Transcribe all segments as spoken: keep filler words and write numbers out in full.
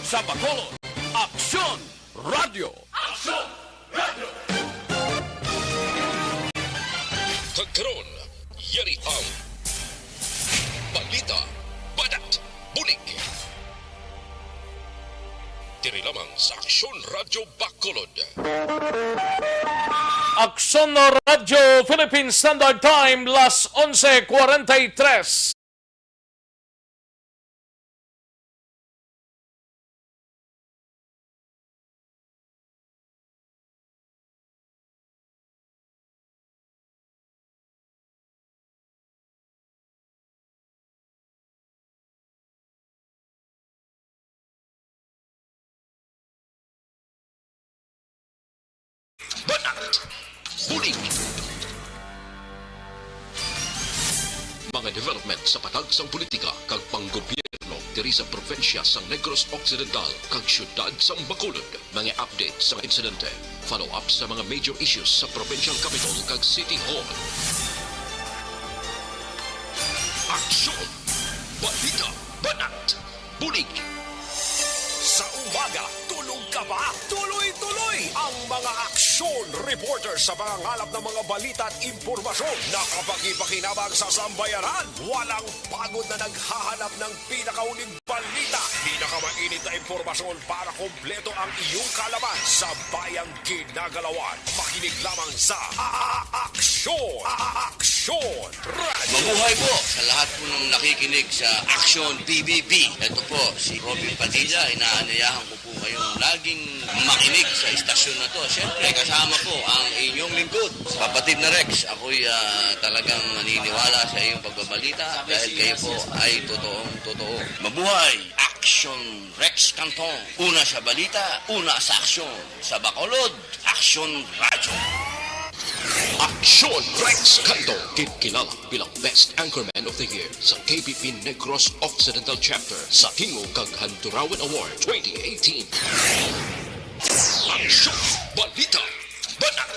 Sa Bacolod, Aksyon Radyo. Aksyon Radyo. Kag karon, yari ang Balita Banat Bulig. Diri lamang sa Aksyon Radyo Bacolod. Aksyon Radyo Philippine Standard Time, las onse cuarenta y tres. Banat Bulig. Mga development sa patag sang politika kag panggobyerno diri sa probinsya sang Negros Occidental kag siyudad sang Bacolod. Mga update sa insidente, follow-up sa mga major issues sa provincial capital kag city hall. Aksyon! Balita! Banat! Bulig! Sa umaga, tulog ka ba? Tuloy-tuloy ang mga aksyon reporter sa pangangalap ng mga balita at impormasyon na kapaki-pakinabang sa sambayanan. Walang pagod na naghahanap ng pinakauling balita, pinakamainit na impormasyon para kompleto ang iyong kaalaman sa bayang ginagalawan. Makinig lamang sa A-, A-, Aksyon! A-, A-, Aksyon! Radyo. Mabuhay po sa lahat po ng nakikinig sa Aksyon P B B. Ito po si Robin Padilla. Inaanyayahan ko po kayong laging makinig sa istasyon na to. Siyempre, kasama po ang inyong lingkod, Kapatid na Rex. Ako'y, ah, talagang naniniwala sa iyong pagbabalita dahil kayo po ay totoong totoo. Mabuhay! Action Rex Cantong. Una sa balita, una sa aksyon. Sa Bacolod, Aksyon Radyo. Aksyon Rex Cantong, kinkilala bilang Best Anchorman of the Year sa K B P Negros Occidental Chapter sa Tingog kag Handurawan Award twenty eighteen. Aksyon! Balita! Banat!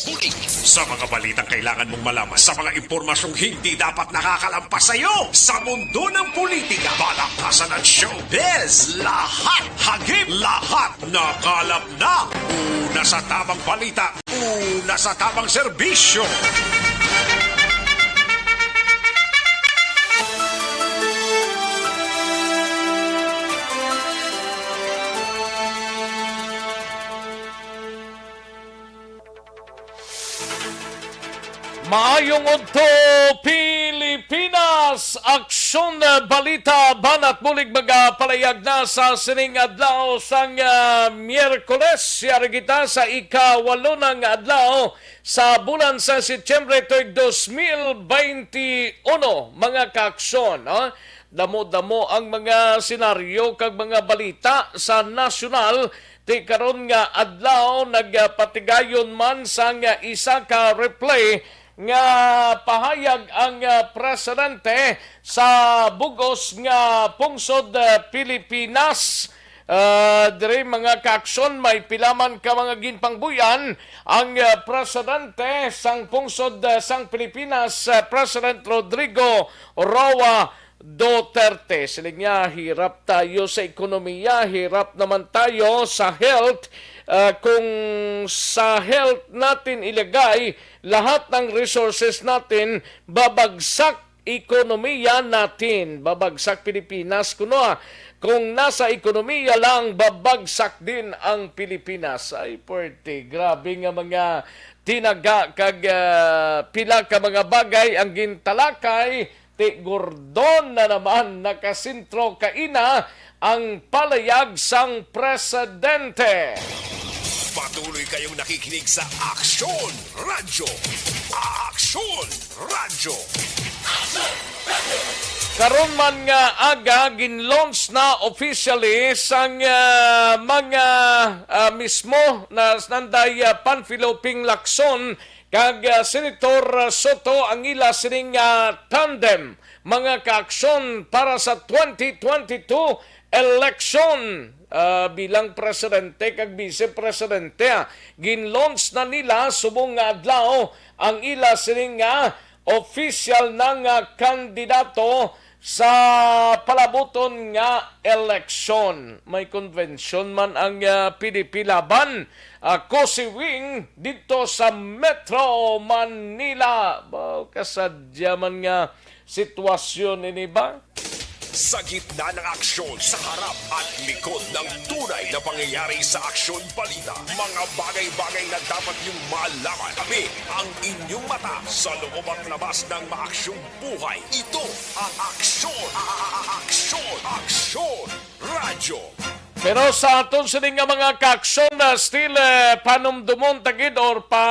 Bulig! Sa mga balitang kailangan mong malaman, sa mga impormasyong hindi dapat nakakalampas sa iyo, sa mundo ng politika, balakasan at showbiz, lahat hagip, lahat nakalap na. Una sa tamang balita, una sa tamang serbisyo. Maayong udto, Pilipinas! Aksyon, eh, balita, banat bulig magapalayag na sa sining adlaw sang, ah, Miyerkules. Yari kita sa ikawalo na nga adlaw sa bulan sa Setyembre tuig dos mil baynte uno, mga kaaksyon, no? Damo-damo ang mga senaryo kag mga balita sa nasyonal ti karon nga adlaw. Nagapatigayon man sang isa ka replay nga pahayag ang, ah, presidente sa bug-os nga pungsod, ah, Pilipinas. Ah, diri, mga kaaksyon, may pila man ka mga ginpangbuyan ang, ah, presidente sang pungsod, ah, sang Pilipinas, ah, President Rodrigo Roa Duterte. Siling niya, hirap tayo sa ekonomiya, hirap naman tayo sa health. Ah, kung sa health natin ilagay lahat ng resources natin, babagsak ekonomiya natin, babagsak Pilipinas. Kuno, ah, kung nasa ekonomiya lang, babagsak din ang Pilipinas. Ay, pwerte. Grabe nga mga tinaga kag, ah, pila ka mga bagay ang gintalakay. Ti Gordon na naman, nakasentro kaina ang palayag sang presidente. Patuloy kayong nakikinig sa Aksyon Radyo. Aksyon Radyo. Karon man nga aga, gin-launch na officially sang, ah, mga, ah, mismo na Nanday, ah, Panfilo Ping Lacson kag, ah, Senator Soto ang ila sining, ah, tandem, mga kaaksyon, para sa twenty twenty-two election, ah, bilang presidente kag vice presidente, ah. Gin-launch na nila subong nga adlaw ang ila sining, ah, official na nga kandidato Sa palabuton nga eleksyon, may konbensyon man ang, ah, P D P Laban, ah, Cosi Wing didto sa Metro Manila. Ba, kasadya man nga sitwasyon ini ba? Sa gitna ng aksyon, sa harap at likod ng tunay na pangyayari sa Aksyon Balita, mga bagay-bagay na dapat niyong malaman, kami ang inyong mata sa loob at labas ng maaksyong buhay. Ito ang Aksyon, a-, a-, a-, Aksyon, Aksyon Radyo. Pero sa aton sini nga mga kaaksyon, na still, eh, panumdumon ta gid or pa,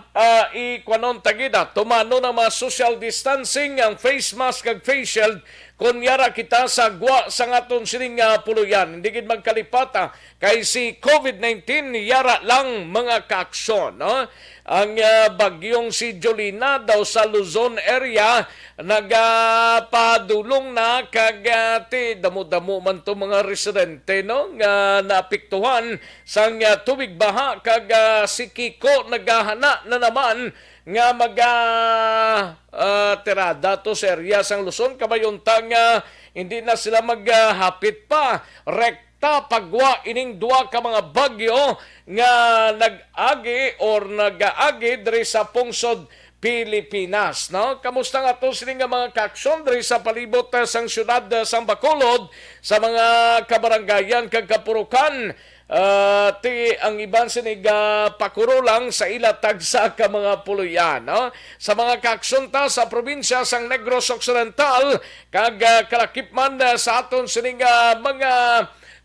ah, ikwanon ta gid, ah, tumanon ang mga social distancing, ang face mask kag face shield, kun yara kita sa gwa sa aton sini nga puloy-an. Hindi gid magkalipata kay si covid nineteen yara lang mga kaaksyon, no? Ang, ah, bagyong si Jolina daw sa Luzon area nagapadulong na kag, ah, ti damo-damo man to mga residente, no, nga naapektuhan sang, ah, tubig baha kag, ah, si Kiko nagahana na naman nga mag, ah, ah, tirada to sa area sang Luzon. Kabay unta nga hindi na sila maghapit pa rek ta pagwa ining duha ka mga bagyo nga nag-agi or nagaagi diri sa pungsod Pilipinas, no? Kamusta nga to sini nga mga kaaksyon diri sa palibot, ah, sang siyudad, ah, sang Bacolod, sa mga kabarangayan kag kapurukan? Ah, ti ang iban sini gapakuro lang sa ila tagsa ka mga puloy-an, no? Sa mga kaaksyon ta sa probinsya sang Negros Occidental, kag, ah, kalakip man, ah, sa aton sini nga mga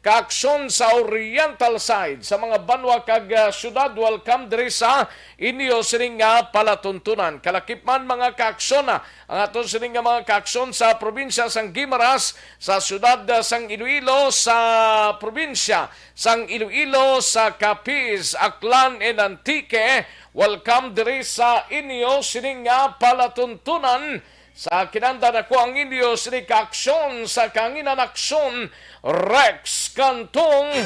kaaksyon sa Oriental side, sa mga banwa kag, ah, syudad, welcome diri sa inyo sining nga palatuntunan. Kalakip man mga kaaksyon, ah, ang aton sining nga mga kaaksyon sa probinsya sang Guimaras, sa syudad, ah, sang Iloilo, sa probinsya sang Iloilo, sa Capiz, Aklan, and Antique. Welcome diri sa inyo sining nga palatuntunan. Sa kinandan ako ang inyo sini ka aksyon sa kanginan aksyon, Rex Cantong.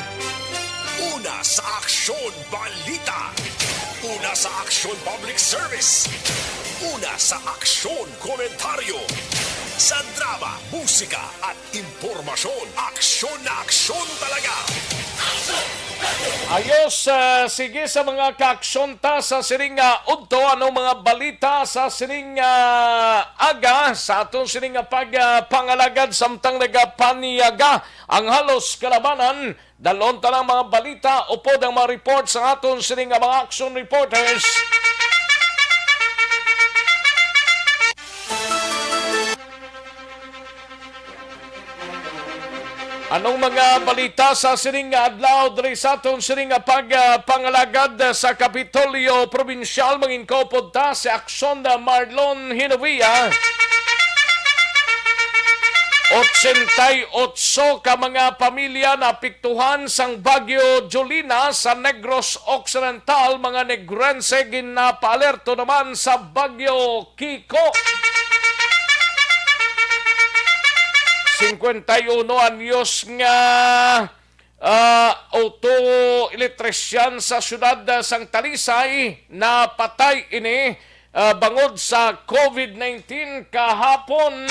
Una sa aksyon, balita. Una sa aksyon, public service. Una sa aksyon, komentaryo. Sa drama, musika, at impormasyon, aksyon na aksyon talaga. Ayos, ah, sige sa mga kaaksyon ta sa sining, ah, udto. Anong mga balita sa sining, ah, aga sa aton sining, ah, pag, ah, pangalagad samtang nagapanyaga ang halos kalabanan? Dalon ta lang mga balita upod ang mga report sa aton sining, ah, mga action reporters. Anong mga balita sa sining nga adlaw diri sa aton sining nga pag, ah, pangalagad sa Kapitolyo Probinsyal? Mangin kaupod ta si Aksyon Marlon Hinovia. Otsenta'y otso ka mga pamilya naapektuhan sang Bagyo Jolina sa Negros Occidental. Mga Negrense ginapaalerto naman sa Bagyo Kiko. Singkwenta y uno anyos nga, ah, auto elektrisyan sa siyudad, ah, sang Talisay, napatay ini, ah, bangod sa covid nineteen kahapon.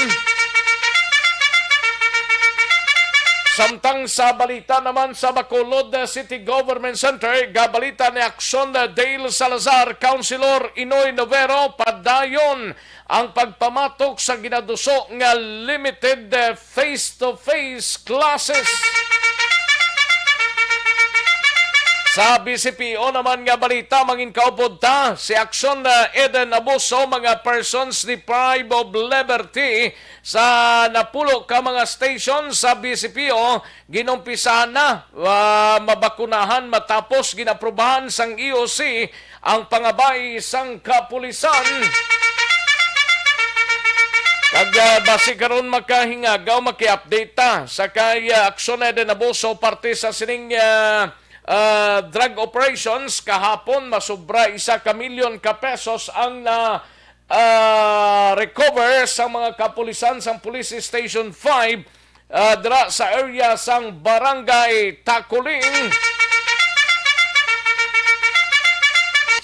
Samtang sa balita naman sa Bacolod, ah, City Government Center, gabalita ni Aksyon, ah, Dale Salazar, Councilor Inoy Novero, padayon ang pagpamatok sa ginaduso nga limited, eh, face-to-face classes. Sa B C P O naman nga balita, mangin kaupod ta, si Aksyon, eh, Eden Abuso, mga persons deprived of liberty sa napulo ka mga station sa B C P O, ginumpisahan na, ah, mabakunahan matapos ginaprubahan sang E O C ang pangabay sang kapulisan. Kag, ah, basi karon makahingagaw, maki-update ta sa kay, ah, Aksyon Eden Abuso parte sa sining, ah, ah, drug operations kahapon, masubra isa ka milyon ka pesos ang na, ah, recover sa mga kapulisan sang Police Station five, ah, dira sa area sang Barangay Takuling.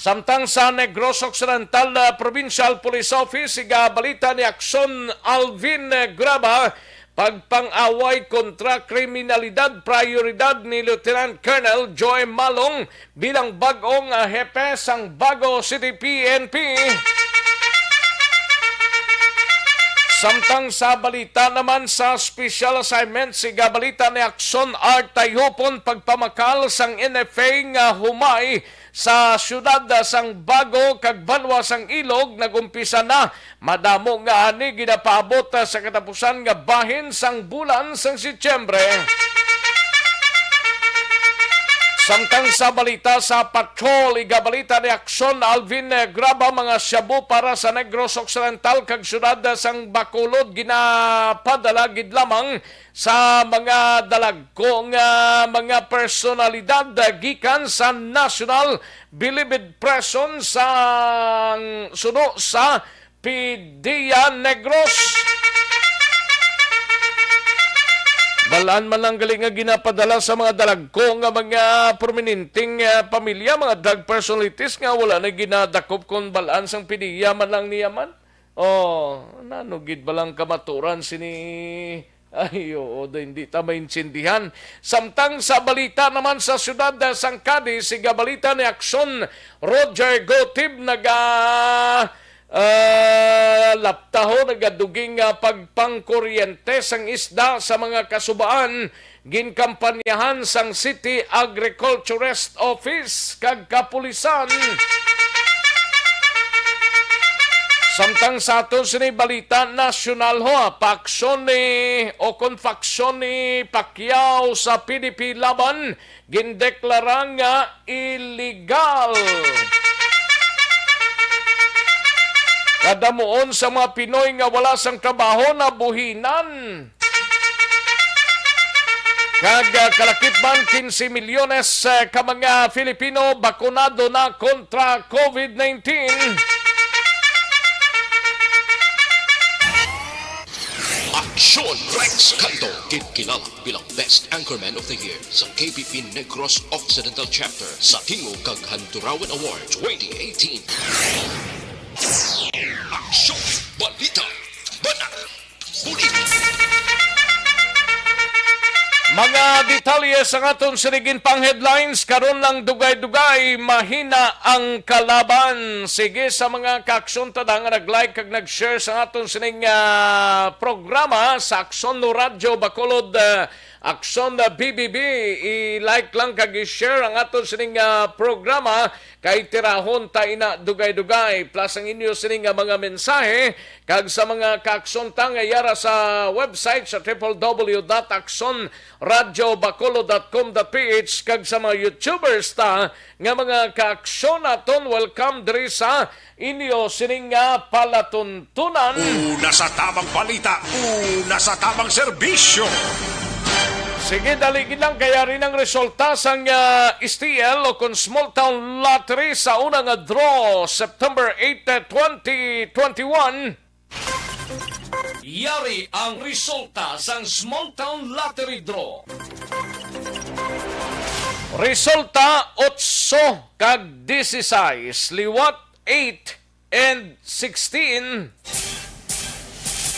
Samtang sa Negros Occidental, ah, Provincial Police Office, igabalita ni Aksyon Alvin, eh, Graba, pagpang-away kontra kriminalidad, prioridad ni Lieutenant Colonel Joy Malong bilang bag-ong, ah, hepe sang Bago City P N P. Samtang sa balita naman sa special assignment, igabalita ni Aksyon Art Tayhupon, pagpamakal sang N F A nga humay sa siyudad, ah, sang Bago kag banwa sang Ilog nag-umpisa na. Madamo nga ani ginapaabot, ah, sa katapusan nga bahin sang bulan sang Setyembre. Samtang sa balita sa patrol, igabalita ni Aksyon Alvin, eh, Graba, mga shabu para sa Negros Occidental kag siyudad, ah, sang Bacolod ginapadala gid lamang sa mga dalagko nga mga personalidad, ah, gikan sa nasyonal, bilibid preson sang suno sa Pidia Negros. Balaan man lang gali nga ginapadala sa mga dalagko nga mga prominenteng, ah, pamilya, mga drug personalities nga wala na ginadakop kon balaan sang Pidia man lang niya man. Oh, nano gid ba lang kamaturan sini? Ay, oo, do, hindi ta maintindihan. Samtang sa balita naman sa siyudad, ah, sang Cadiz, igabalita ni Aksyon Roger Gotib, naga, ah, laptaho, nagaduging, ah, pagpangkuryente sang isda sa mga kasubaan, ginkampanyahan sang City Agriculturist Office kag kapulisan. Samtang sa aton sini balita nasyonal, ho, paaksyon ni o kon faksyon ni Pacquiao sa P D P Laban, gindeklara nga iligal. Kadamuon sa mga Pinoy nga wala sang trabaho nabuhinan. Kag, ah, kalakip man, quince milyones, ah, ka mga Filipino bakunado na kontra COVID nineteen. Aksyon Rex Cantong, ginkilala bilang Best Anchorman of the Year sa K P P Negros Occidental Chapter sa Tingog kag Handurawan Award twenty eighteen. Aksyon, balita, banat, bulig. Mga detalye sa aton sining pang headlines karon lang, dugay-dugay, mahina ang kalaban. Sige, sa mga kaaksyon ta nga nag-like kag nag-share sa aton sining, ah, programa sa Aksyon Radyo Bacolod, ah, Aksyon, ah, B B B, i-like lang kag i-share ang aton sining, ah, programa. Kay tirahon ta ina dugay-dugay. Plus ang inyo sini nga mga mensahe kag sa mga kaaksyon ta nga yara sa website sa triple W dot aksyon radyo bacolod dot com dot P H kag sa mga YouTubers ta nga mga kaaksyon naton. Welcome diri sa inyo sining nga palatuntunan. Una sa tamang balita, una sa tamang serbisyo. Sige, dali gid lang, kay ari ang resulta sang, ah, S T L o kon Small Town Lottery sa una nga draw, September eight, twenty twenty-one. Yari ang resulta sang Small Town Lottery Draw. Resulta, otso kag dieciséis, liwat eight and sixteen.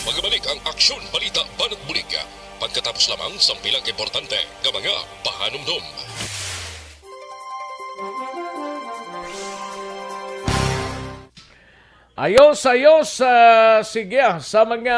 Magabalik ang Aksyon, Balita, Banat Bulig pagkatapos lamang sang pila ka importante nga mga pahanumdom. Ayos, ayos, ah, sige, ah, sa mga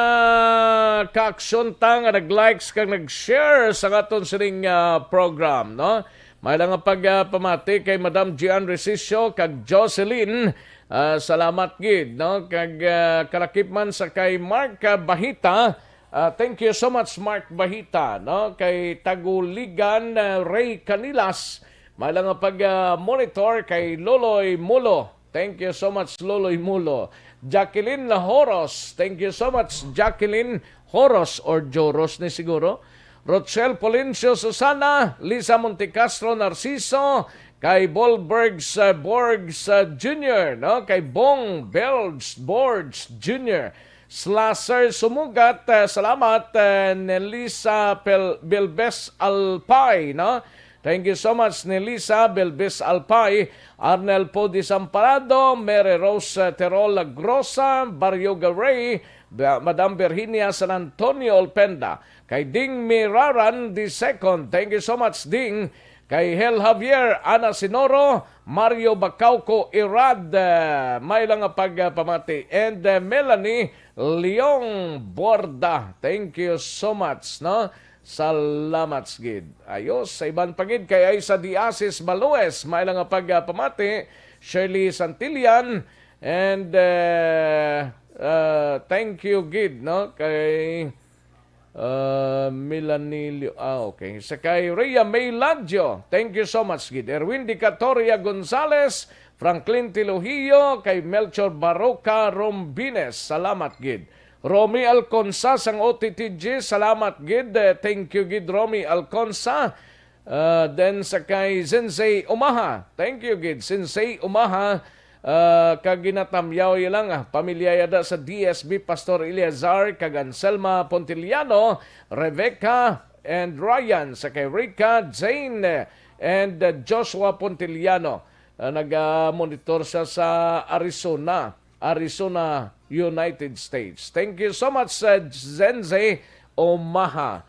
kaaksyon ta nga nag-likes kag nag-share sa aton sining, ah, program, no? May lang nga pag, ah, pamati kay Madam Gian Resicio kag Jocelyn. Ah, salamat gid, no? Kag, ah, kalakip man sa kay Mark, ah, Bahita. Ah, thank you so much, Mark Bahita, no? Kay Taguligan, ah, Ray Canilas. May lang nga pag, ah, monitor kay Loloy Mulo. Thank you so much, Loloy Mulo. Jacqueline Horos. Thank you so much, Jacqueline Horos or Joros ni siguro. Rochelle Polencio Susana, Lisa Montecastro Narciso, kay Bolbergs, uh, Borgs, uh, Junior, no? Kay Bong Belgs Borgs Junior. Slasser Sumugat, uh, salamat, uh, Nelisa Pel-, Belbes Alpay, no? Thank you so much ni Lisa Belbis Alpay, Arnel Pudi Samparado, Mary Rose, eh, Terol Lagrosa, Barrio Garay, Ba-, Madam Virginia San Antonio Olpenda, kay Ding Miraran the second. Thank you so much, Ding. Kay Hel Javier, Ana Sinoro, Mario Bacauco Irad, eh, may lang nga pagpamati. And, eh, Melanie Leong Borda. Thank you so much, no? Salamat gid. Ayos, sa iban pa gid kay Aisa Diasis Balues, may lang nga pagpamati. Shirley Santillan, and, eh, eh, thank you gid, no? Kay, eh, Milanilio, ah, okay. Sa kay Rhea May Ladjo, thank you so much gid. Erwin Dicatoria Gonzalez, Franklin Tilujillo, kay Melchor Baroca Rombines, salamat gid. Romy Alconsa sang O T T G, salamat gid. Eh, thank you gid, Romy Alconsa. Ah, then sa kay Sensei Umaha. Thank you gid, Sensei Umaha. Ah, kag ginatamyaw ya lang, ah, pamilya yada sa D S B, Pastor Eleazar kag Anselma Pontiliano, Rebecca and Ryan, sa kay Rica, Jane, and, ah, Joshua Pontiliano. Ah, naga-monitor siya sa Arizona, Arizona, United States. Thank you so much, uh, Zenze Omaha.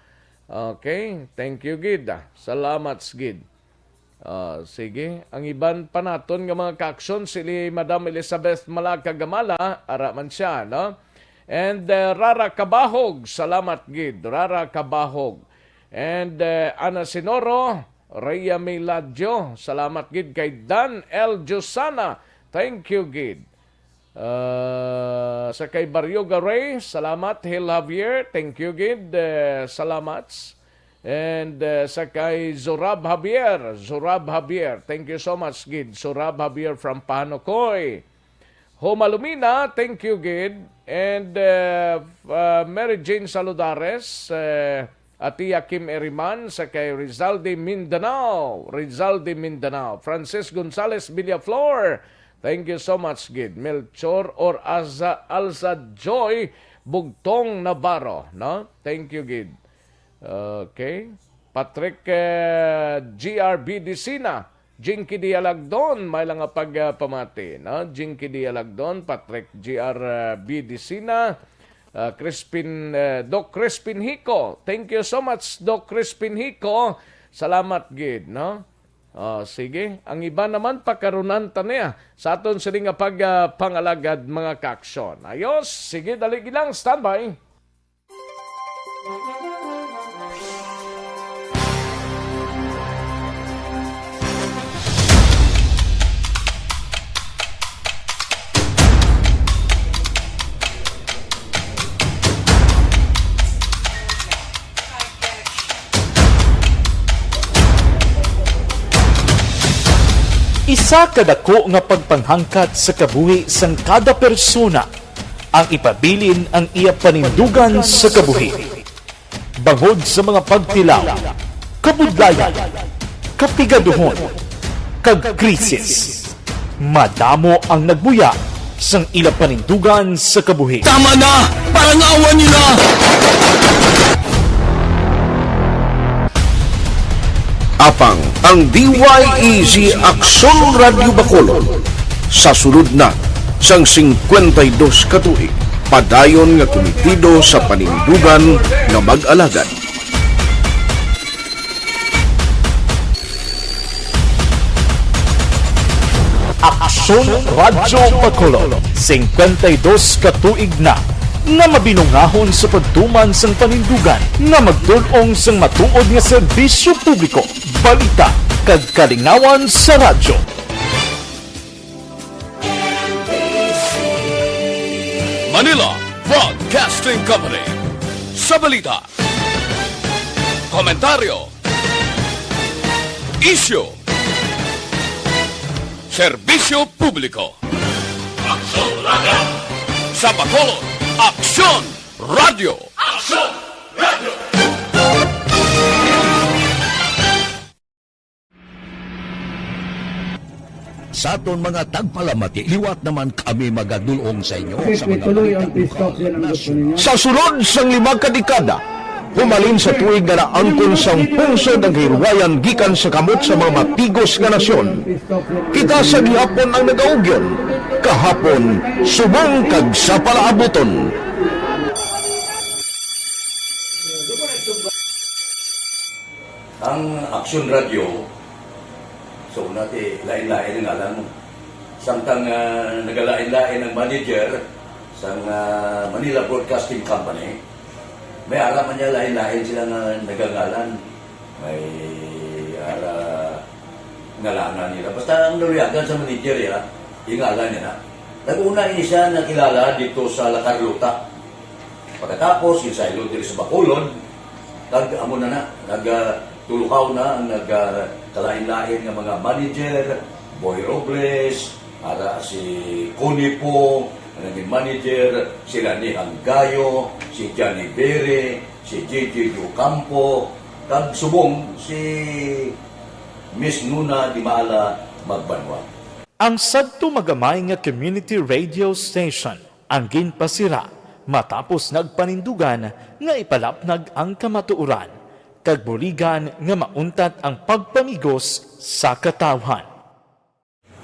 Okay, thank you gid. Ah, salamat gid. Ah, sige, ang iban pa naton nga mga kaaksyon, si Madam Elizabeth Malaga Gamala, ara man siya, no? And, uh, Rara Kabahog, salamat gid, Rara Kabahog. And, uh, Ana Sinoro, Rhea Miladjo, salamat gid. Kay Dan L Josana, thank you gid. Ah, sa kay Barrio Garay, salamat. Hil Javier, thank you gid. Eh, salamat. And, eh, sa kay Zurab Javier, Zurab Javier, thank you so much gid. Zurab Javier from Pahanocoy. Homalumina, thank you gid. And, eh, f-, ah, Mary Jane Saludares, eh, Atiya Kim Eriman, sa kay Rizaldi Mindanao, Rizaldi Mindanao. Francis Gonzales Villaflor, thank you so much gid. Melchor or Aza, Alza Joy Bugtong Navarro, no? Thank you gid. Okay. Patrick, eh, G R B Disina, Jinky Dialagdon, may lang nga pag, ah, pamati, no? Jinky Dialagdon, Patrick G R, ah, B Disina, ah, Crispin, eh, Doc Crispin Hico. Thank you so much, Doc Crispin Hico. Salamat gid, no? Ah, sige, ang iba naman pakarunan ta niya sa aton sini nga pag, ah, pangalagad, mga kaaksyon. Ayos, sige, dali lang, standby. Isa ka dako nga pagpanghangkat sa kabuhi sang kada persona ang ipabilin ang iya panindugan sa kabuhi. Bangod sa mga pagtilaw, kabudlayan, kapigaduhon, kag krisis, madamo ang nagbuya sang ila panindugan sa kabuhi. Tama na! Parangawan niyo na! Apang ang D Y E G Aksyon Radyo Bacolod, sa sulod na sang singkwenta y dos ka tuig, padayon nga kumitido sa panindugan nga mag-alagad. Aksyon Radyo Bacolod, singkwenta y dos ka tuig na nga mabinungahon sa pagtuman sang panindugan nga magdul-ong sang matuod nga serbisyo publiko, balita, kag kalingawan sa radyo. Manila Broadcasting Company. Sa balita, komentaryo, isyu, serbisyo publiko. Aksyon Radyo. Sa Bacolod, Aksyon Radyo. Aksyon Radyo. Sa aton mga tagpalamati, liwat naman kami magadul-ong sa inyo sa mga balita. Sa sulod sang lima ka dekada, Humalin sa tuig nga naangkon sang pungsod ang kahilwayan gikan sa kamot sa mga matigos nga nasyon. Kita sa gihapon ang nagaugyon, kahapon subong kag sa palaabuton. Ang Aksyon Radyo, so, nati, lain-lain ang ngalan mo. Samtang, ah, nagalain-lain ang manager sang, ah, Manila Broadcasting Company, may ara man niya lain-lain sila nga nagangalan. May ara ngalanan nila. Basta ang naluyagan sa manager, ya, yung ngalan niya na. Nag-una ini siya nakilala dito sa La Carlota. Pagkatapos, ginsaylo diri sa Bacolod, kag amo na na, nag, ah, tuluhaw na ang nag, ah, kalain-lain nga mga manager, Boy Robles, ara si Connie Poo, ang naging manager, si Rani Hanggayo, si Johnny Bere, si J J Ocampo, kag subong si Miss Nuna Dimala Magbanwa. Ang sadto magamay nga community radio station ang ginpasira matapos nagpanindugan nga ipalapnag ang kamatuoran kag buligan nga mauntat ang pagpamigos sa katawhan.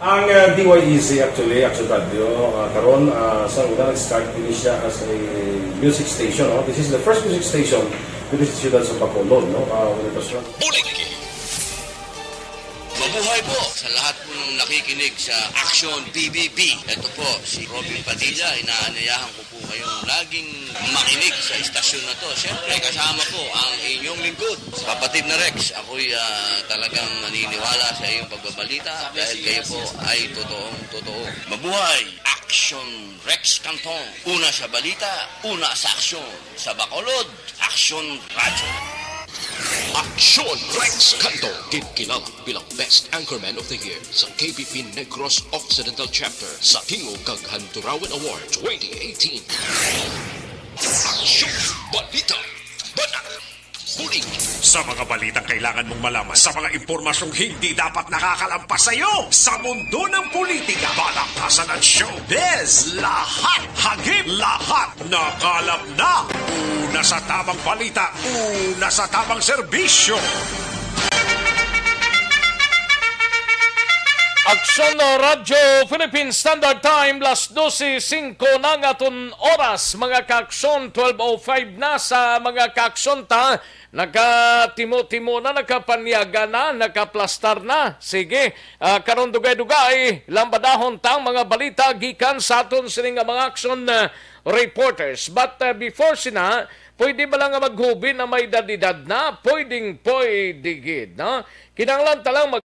Ang, uh, D Y E C actually, Action Radio, uh, karon, uh, sa una nag-start din siya as a music station, no? This is the first music station with the siyudad sa Bacolod, no? Uh, when it was run. Bulig! Mabuhay po sa lahat po ng nakikinig sa Action P B B. Ito po si Robin Padilla. Inaanyayahan ko po kayong laging makinig sa istasyon na to. Siyempre, kasama po ang inyong lingkod, kapatid na Rex. Ako'y, ah, talagang naniniwala sa iyong pagbabalita dahil kayo po ay totoong totoo. Mabuhay! Action Rex Canton. Una sa balita, una sa aksyon. Sa Bacolod, Aksyon Radyo. Aksyon Rex Canto, ginkilala bilang Best Anchorman of the Year sa K B P Negros Occidental Chapter sa Tingog kag Handurawan Award twenty eighteen. Aksyon Balita, Banat, Bulig. Sa mga balitang kailangan mong malaman, sa mga impormasyong hindi dapat nakakalampas sa iyo, sa mundo ng politika, balakasan at showbiz, lahat, hagip, lahat, nakalap na. Una sa tamang balita, una sa tamang serbisyo. Aksyon Radyo Philippine Standard Time, las dose singko na nga aton oras, mga kaaksyon, twelve oh five na sa mga kaaksyon ta. Nakatimo-timo na, nakapanyaga na, nakaplastar na. Sige, ah, karon dugay-dugay, lambadahon tang mga balita gikan sa aton sini nga mga aksyon, ah, reporters. But, ah, before sina, pwede ba lang nga maghubi na may edad-edad na? Pwedeng pwede gid, no? Kinahanglan ta lang mag-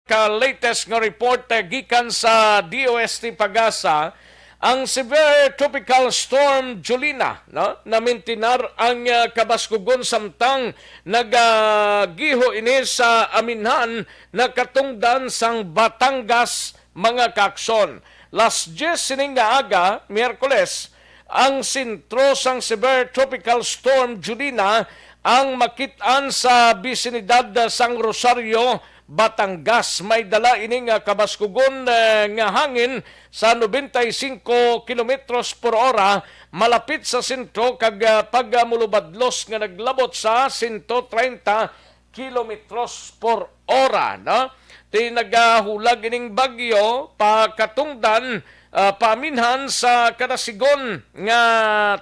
Ka latest nga report, eh, gikan sa D O S T Pagasa, Ang severe Tropical Storm Jolina, no, namintinar ang, ah, kabaskugon samtang nagagiho ini sa aminhan na katungdan sang Batangas, mga kaakson. Las diyes sining nga aga, Miyerkules, ang sentro sang severe Tropical Storm Jolina ang makit-an sa bisinidad sang Rosario, Batangas. May dala ini nga kabaskugon, eh, nga hangin sa nobenta y singko kilometros por ora malapit sa sentro kag, ah, pagmulubadlos nga naglabot sa sento treinta kilometros por ora, no? Ti nagahulag ining bagyo pakatungdan, ah, paaminhan sa kada sigon nga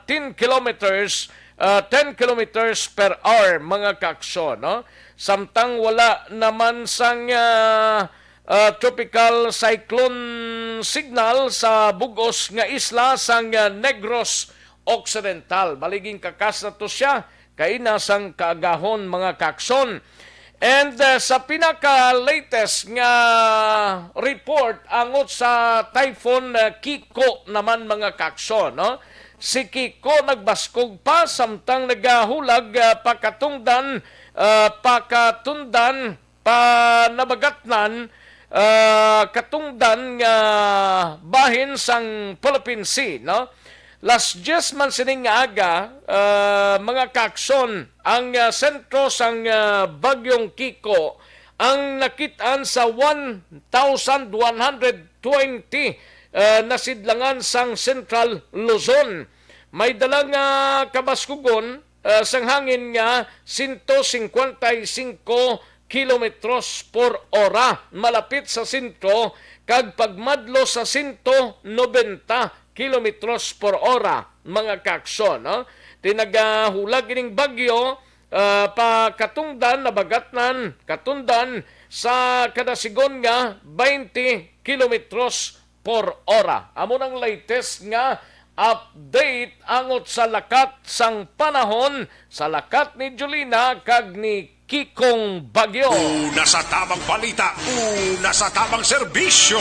ten kilometers, ah, ten kilometers per hour, mga kaakson, no? Samtang wala naman sang, ah, ah, tropical cyclone signal sa bug-os nga isla sang, ah, Negros Occidental. Baliging kakas na to siya kaina sang kaagahon, mga kaakson. And, ah, sa pinaka-latest nga report angot sa Typhoon, ah, Kiko naman, mga kaakson, no? Si Kiko nagbaskog pa samtang nagahulag, ah, pakatungdan, ah, pakatundan pa nabagatnan, ah, katungdan nga bahin sang Philippine Sea, no? Las diyes man sining nga aga, ah, mga kaakson, ang, ah, sentro sang, ah, Bagyong Kiko ang nakit-an sa one thousand one hundred twenty, ah, nasidlangan sang Central Luzon. May dala nga kabaskugon, ah, sang hangin nga sento singkwenta y singko kilometros por ora malapit sa sentro kag pagmadlo sa sento nobenta kilometros por ora, mga kaakson, no? Ti nagahulag ining bagyo, ah, pakatungdan, nabagatnan, katungdan sa kada sigon nga twenty kilometros por ora. Amo nang latest nga update angot sa lakat sang panahon, sa lakat ni Jolina kag ni Kikong Bagyo. Una sa tamang balita, una sa tamang serbisyo.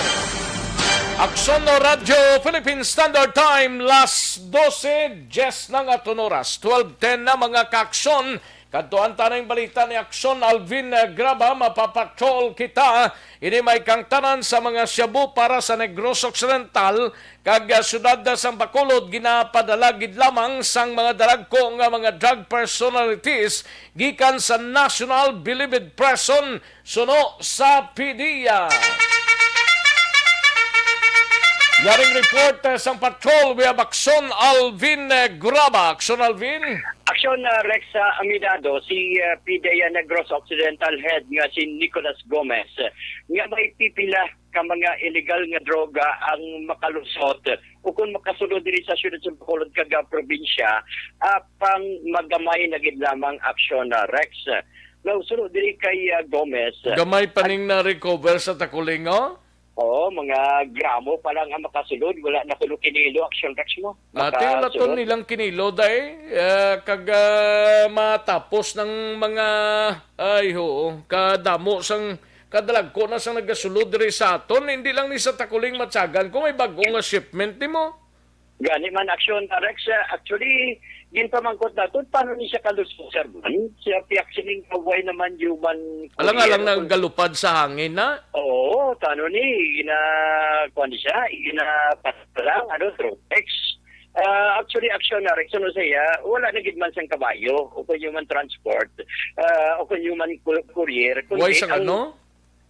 Aksyon o Radyo Philippine Standard Time, las dose diyes na nga aton oras, twelve ten na, mga kaaksyon. Kadtuan ta na ang balita ni Aksyon Alvin, eh, Graba. Mapapatrol kita. Ini may kangtanan sa mga shabu para sa Negros Occidental kag, ah, siyudad sang Bacolod. Ginapadala gid lamang sang mga dalagko nga mga drug personalities gikan sa National Bilibid Prison suno sa PDEA. Yaring report, eh, sang patrol, we have Aksyon Alvin, eh, Graba. Aksyon Alvin. Aksyon, ah, Rex, ah, aminado si, ah, PDEA Negros Occidental Head nga si Nicolas Gomez, eh, nga may pipila ka mga illegal nga droga ang makalusot o kung makasulod diri sa siyudad sa Bacolod kag, ah, probinsya, ah, pang magamay na gid lamang, Aksyon, ah, Rex. Now, suno diri kay, ah, Gomez, ah, gamay pa ning na-recover sa Takuling, oh? Oo, mga gramo pa lang ang makasulod, wala na kuno kinilo, Aksyon Rex, mo. Ate, wala to makasulod. Nilang kinilo, day. Ah, kag, ah, matapos ng mga, ay, oo, kadamo sang, kadalagko na sang nagasulod diri sa aton, hindi lang ni sa Takuling matyagan kung may bag-o nga shipment nimo. Gani man, Aksyon, ah, Rex, ah, actually, ginpamangkot naton, paano ni siya kalusot, sir, man? Siya piyak sining kaway naman human Alang-alang courier, na kung galupad sa hangin na. Oo, tano ni, gina-, kuwan ni siya, gina-, lang, ano, Tropex. Ah, actually, Aksyon, ah, Rex, ano siya, wala na gid man sang kabayo, o kung human transport, ah, o kung human cu-, courier, kundi Why sang ang ano?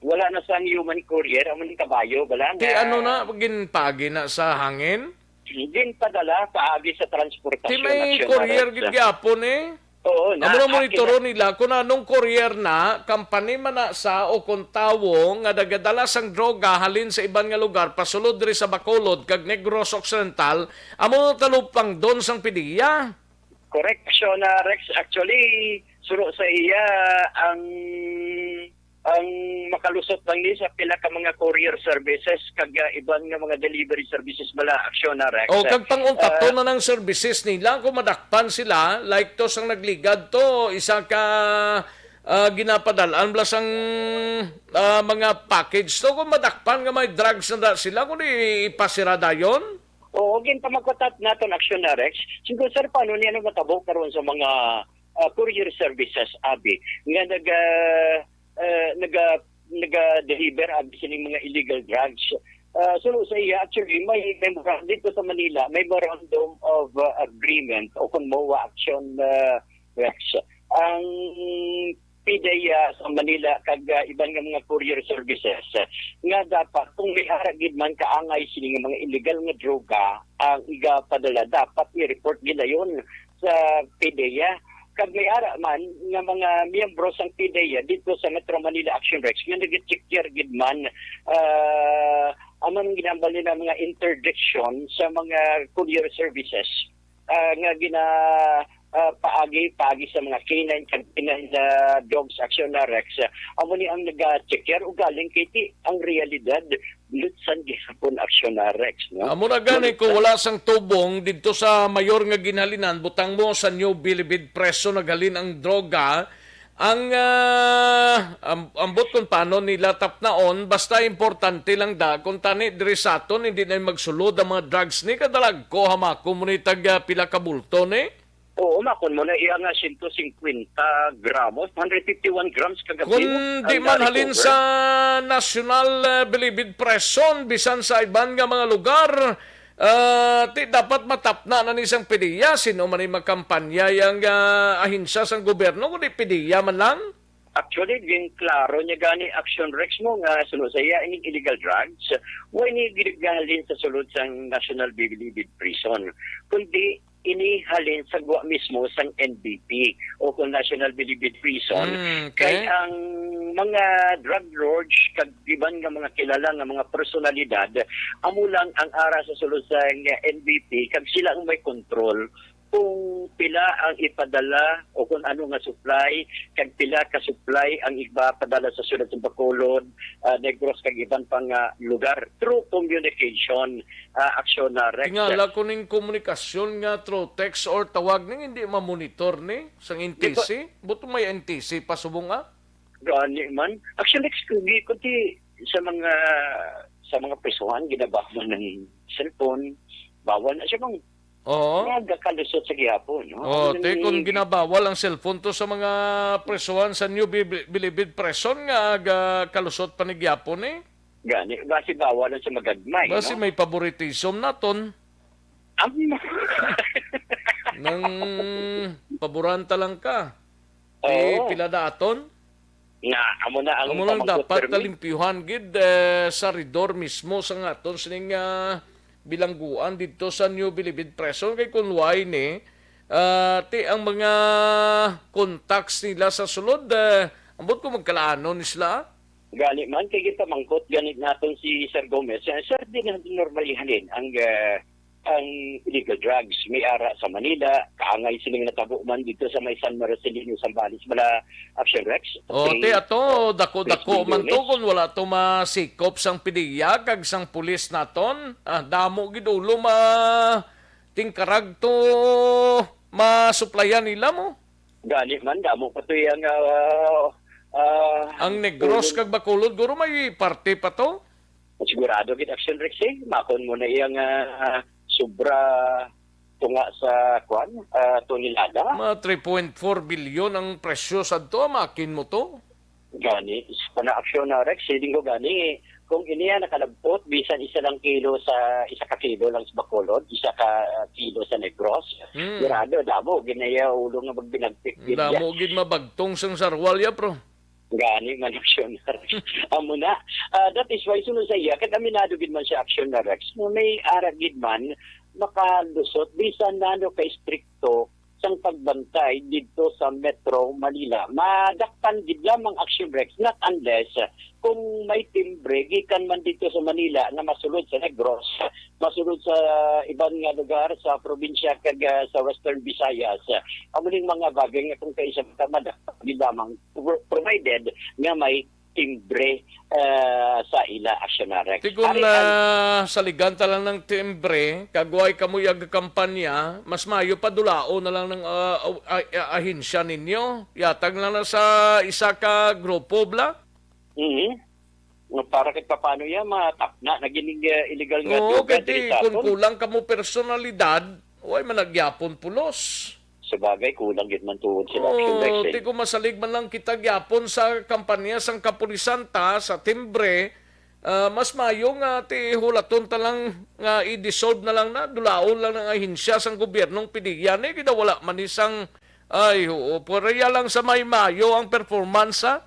Wala na sang human courier, amo ning kabayo, bala Ti nga ano na, ginpagi na sa hangin? Ginpadala paagi sa transportasyon Ti may nasyonal courier sa gid gyapon eh. Oo, na, Amo na akin monitoron na. Nila kung anong courier na, company man na sa o kung tawo nga nagadala sang droga halin sa iban nga lugar pasulod diri sa Bacolod kag Negros Occidental, amo na talupang don sang PDEA. Correct, Shona Rex. Actually, suro sa iya ang ang makalusot lang ni sa pila ka mga courier services kag, ah, iban nga mga delivery services bala, Aksyon na Rex. O, kag pang-untaton Ah, na ng services nila kung madakpan sila, like to sang nagligad to, isa ka, ah, ginapadalaan bala sang, ah, mga package to, kung madakpan nga may drugs na sila, kung di ipasira dayon? Oo, ginpamangkot naton, Aksyon na Rex. Siguro, sir, paano niya matabo karon sa mga, ah, courier services, abi, nga naga, ah, naga, naga-deliver, abi, sining mga illegal drugs? Ah, so, sa iya, actually, may memorandum dito sa Manila, Memorandum of, ah, Agreement o kung MOA, Aksyon, ah, Rex. Ang PDEA sa Manila kag, ah, iban nga mga courier services, ah, nga dapat kung may ara gid man kaangay sini nga mga illegal nga droga ang igapadala, dapat i-report gid dayon sa PDEA. Kag may ara man nga mga miyembro sang PDEA dito sa Metro Manila Action Rex nga nag-check gid man, ah, ang mga ginambal nila mga interdiction sa mga courier services, ah, nga gina, ah, paagi, paagi sa mga K nine kag K nine, ah, dogs, Aksyon na Rex. Ah, amo ni ang naga-checker, ugaling kay ti ang realidad, lutsan gihapon, Aksyon na Rex, no? Amo na gani, kung wala sang tubong didto sa mayor nga ginhalinan, butang mo sa New Bilibid Preso naghalin ang droga. Ang, ah, am-, ambot kung paano nila tapnaon, basta importante lang da, kung tani diri sa aton, hindi na magsulod ang mga drugs ni, kadalagko, hamako mo ni tag, ah, pila ka bulto ni? Oo, makon mo na iya nga siyento singkwenta gramos, hundred fifty-one grams kagabi. Kung di man halin sa National, ah, Bilibid Preson, bisan sa iban nga mga lugar, ah, ti dapat matapna na ni sang PDEA. Sino man ni magkampanya yang, ah, ahensya sang gobyerno, kundi PDEA man lang? Actually, din klaro niya gani, Action Rex, mo nga sunod sa iya ining illegal drugs, wa ini ginahalin sa sulod sang National Bilibid Prison, kundi ini halin sa gwa mismo sang N B P o kung National Bilibid Prison. Mm, okay. Kay ang mga drug lords kag iban nga mga kilala nga mga personalidad, amo lang ang ara sa sulod sang N B P kag sila ang may control kung pila ang ipadala o kung ano nga supply, kag pila ka supply ang ipapadala sa sulod sa Bacolod, ah, Negros, kag iban pa nga lugar through communication, ah, Action na Rex. Tingala ko ning komunikasyon nga through text or tawag ning hindi mamonitor ni sang N T C. Buto may N T C pa subong, ah? Gani man. Action Rex, kundi, kundi sa mga, sa mga prisuhan, ginabawal ng cellphone, bawal na siya bang Oo. Nga gakalusot sa gihapon, no? Oo, te, kung ginabawal ang cellphone to sa mga presohan sa New Bi-, Bi-, Bilibid Preson nga gakalusot pa ni gihapon, eh. Gani, basi bawal lang sa magagmay, Basi no? May favoritism naton. Am- Nang paboranta lang ka. Ti Oo. Pila daton? Nga, amo na ang Amo lang pamangkot dapat permi. Kalimpyuhan gid, eh, sa ridor mismo sa nga aton sining, ah, bilangguan didto sa New Bilibid Preson. Kay kun why ni, ah, ti ang mga contacts nila sa sulod, eh, ambot ko magkalaanon ni sila. Gani man, kay gipamangkot gani naton si Sir Gomez. Eh, sir, di na normal ihalin ang, eh, ang illegal drugs. May ara sa Manila, kaangay sining natabo man dito sa may San Marcelino, Zambales, bala, Action Rex. O, Okay. Ti, ato, dako-dako President man to Gomez. Kung wala to masikop sang PDEA kag sang pulis naton. Ah, damo gid ulo ma-, tingkarag to masuplayan nila mo. Gani man, damo pa to yang, ah, ah, Ang Negros ulo. Kag Bacolod, guro may parte pa to. Sigurado gid, Action Rex, eh. Makon mo na iyang, ah, sobra tunga sa, kwan, ah, tonelada. Mga three point four billion ang presyo sadto, makin mo to. Gani, sa na Action na Rex, siling ko gani, kung iniya nakalabot, bisan isa lang kilo sa, isa ka kilo lang sa Bacolod, isa ka, ah, kilo sa Negros. Hmm. Sigurado, damo, ginaya ulo nga magbinagtik gid Damo yan. Gid mabagtong sang sarwal ya, pro. Gani man, Action. Amo na. Ah, that is why, sunod sa iya, kag aminado gid man siya, Action na Rex, nga may ara gid man makalusot, bisan nano ka-estrikto sang pagbantay didto sa Metro Manila. Madakpan gid lamang, Action Rex, not unless kung may timbre gikan man didto sa Manila nga masulod sa Negros, masulod sa iban nga lugar sa probinsya kag, ah, sa Western Visayas. Amo ning mga bagay nga kung kaisa ka madakpan gid lamang, pro-, provided nga may timbre, ah, sa ila, Action na Rex. Ti kun, Ari, ang ah, saligan ta lang ng timbre, kag way kamo yag kampanya, mas maayo pa dulaon na lang ng, ah, ah, ah, ahensya ninyo. Yatag lang na sa isa ka grupo, bla? Mhm. Nga para kahit papaano yan, matapna na gining, ah, illegal nga Oo, droga kay diri di, sa kung aton. Kulang kamo personalidad, way man nagyapon pulos. Sabagay, kulang gid man tuod sila, Oo, Action Rex, eh. Ti kung masalig man lang kita gyapon sa kampanya sang kapulisan ta, sa timbre, ah, mas maayo nga ti hulaton ta lang nga i-dissolve na lang na, dulaon lang ang ahensya sang gobyernong pidiya ni, kida wala man ni sang, ay, oo, pareha lang sa may maayo ang performance, ha?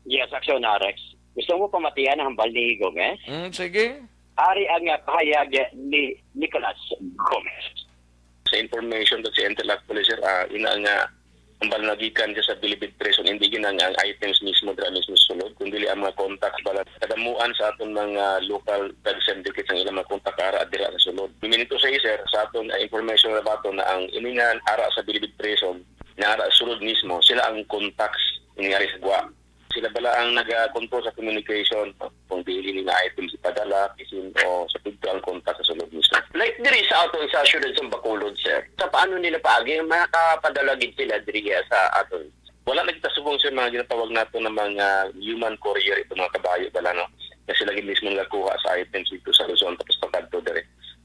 Yes, Action Rex. Gusto mo pamatian ang hambal ni Gomez? Mm, sige. Ari ang, ah, pahayag ni Nicolas Gomez. Sa information that si Intel actually, sir, ah, ina nga ang bala nagikan siya sa Bilibid Prison, hindi gina nga ang items mismo dira mismo sa sulod, kundi ang mga contacts bala. Kadamuan sa aton mga local drug syndicates ang ilang mga contact ara dira sa sulod. Minito sa sir, sa aton, ah, information na bato na ang ini nga ara sa Bilibid Prison, nga ara sa sulod mismo, sila ang contacts ini ari sa Gwa. Sila bala ang nagakontrol sa communication, kung diin ini nga items ipadala, bisan o sa pagto ang kontak sa sulod mismo. Like diri sa aton sa siyudad sa Bacolod, sir. Sa paano nila paagi, makapadala gid sila diri sa aton? Wala na kita subong, sir, mga ginatawag nato na mga human courier, itong mga kabayo bala, no? Na sila gid mismo nagakuha sa items dito sa Luzon, tapos pagkadto diri.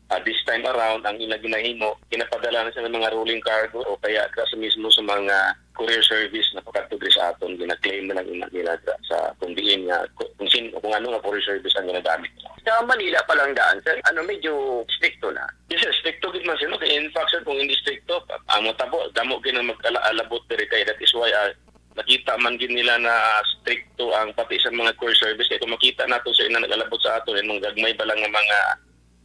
Ah, this time around, ang ila ginahimo, ginapadala na sa mga rolling cargo o kaya sa mismo sa mga courier service na pakadto diri sa aton, gina-claim na lang ina nila dira sa kung diin nga, kung sin-, kung ano nga courier service ang ginagamit. Sa Manila pa lang daan, sir, ano, medyo stricto na. Yes, sir, stricto gid man sila. Kay in fact, sir, kung hindi stricto, ang matabo, damo gid ang mag-alabot diri kay that is why, ah, nakita man gid nila na stricto ang pati sa mga courier service. Kay kung makita nato sa ina nag-alabot sa aton, yung mga gagmay ba lang nga mga,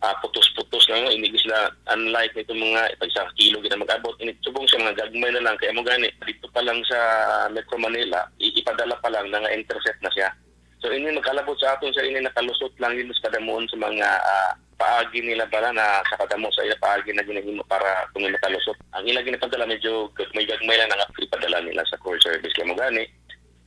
ah, putos-putos lang, no? Hindi sila, unlike nitong mga pag sa kilo gid ang mag-abot. Ini subong sa mga gagmay na lang. Kaya mo gani, dito pa lang sa Metro Manila, i-, ipadala pa lang, na nga intercept na siya. So, ini makalabot sa aton, sir, ini nakalusot lang yun sa kadamuon sa mga, ah, paagi nila bala na sa kadamo sa ila paagi na ginahimo para kung may makalusot. Ang ila ginapadala medyo gagmay-gagmay lang ang ipadala nila sa courier service. Kaya mo gani,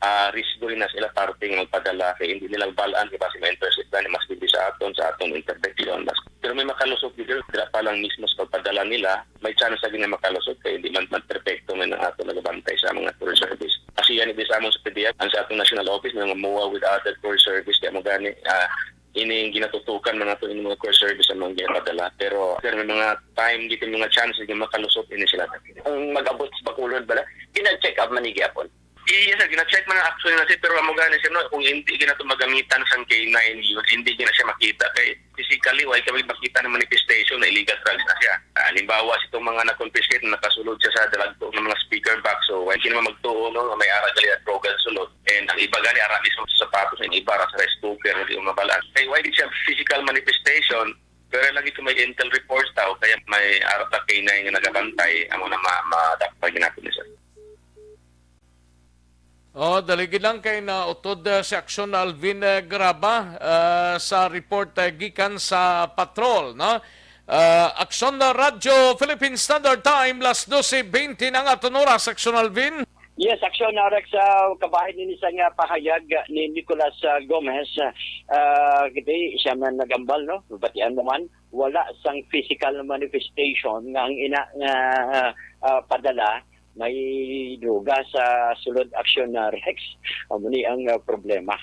ah, risgo rin na sila parte nga magpadala kay hindi nila balaan kay basi ma-intercept gani mas hindi sa aton, sa aton interdiction. Mas, pero may makalusot dito, dira pa lang mismo sa pagpadala nila, may chance lagi na makalusot kay hindi man, man perfecto man ang aton nagabantay sa mga courier service. Kasi yan, hindi sa amon sa P D F, ang sa atong national office, mga MOA with other courier service, kaya mo gani, ah, ini ginatutukan man nato ini mga courier service ang mga ginapadala. Pero, sir, may mga time, dito mga chance nga makalusot ini sila. Ang mag-abot sa Bacolod bala, gina-check up man ni gyapon? Yes, sir, gina-check man ang action na, sir, pero amo gani, sir, no, kung hindi gina to magamitan sang K nine unit, hindi gina siya makita kay physically, wala kami makita ng manifestation na illegal drugs na siya. Ah, halimbawa, sa itong mga na-confiscate, nakasulod siya sa dalagto ng mga speaker box, so wala kini magtuo, no, nga may ara gali at droga sa sulod. And ang iba gani, ara mismo sa sapatos, ang iba, ara sa rice cooker, hindi mo mabalaan. Kay wala siya physical manifestation, pero lagi ko may intel reports tao, kaya may ara ta K nine nga nagabantay, amo na ma-, madakpan ginapon ni sir. Oh, dali gid lang kay nautod, ah, si Action Alvin, eh, Graba, ah, sa report, eh, gikan sa patrol, no? Ah, Action na Radyo Philippine Standard Time, las doce veinte na ang aton oras, Action Alvin. Yes, Action na Rex, ah, kabahin nini sa nga pahayag ni Nicolas, ah, Gomez, ah, ah, gidi siya man nagambal, no? Batian mo man, wala sang physical manifestation nga ang ina nga, ah, padala may droga sa sulod, Action na Rex. Amo ni ang, ah, problema.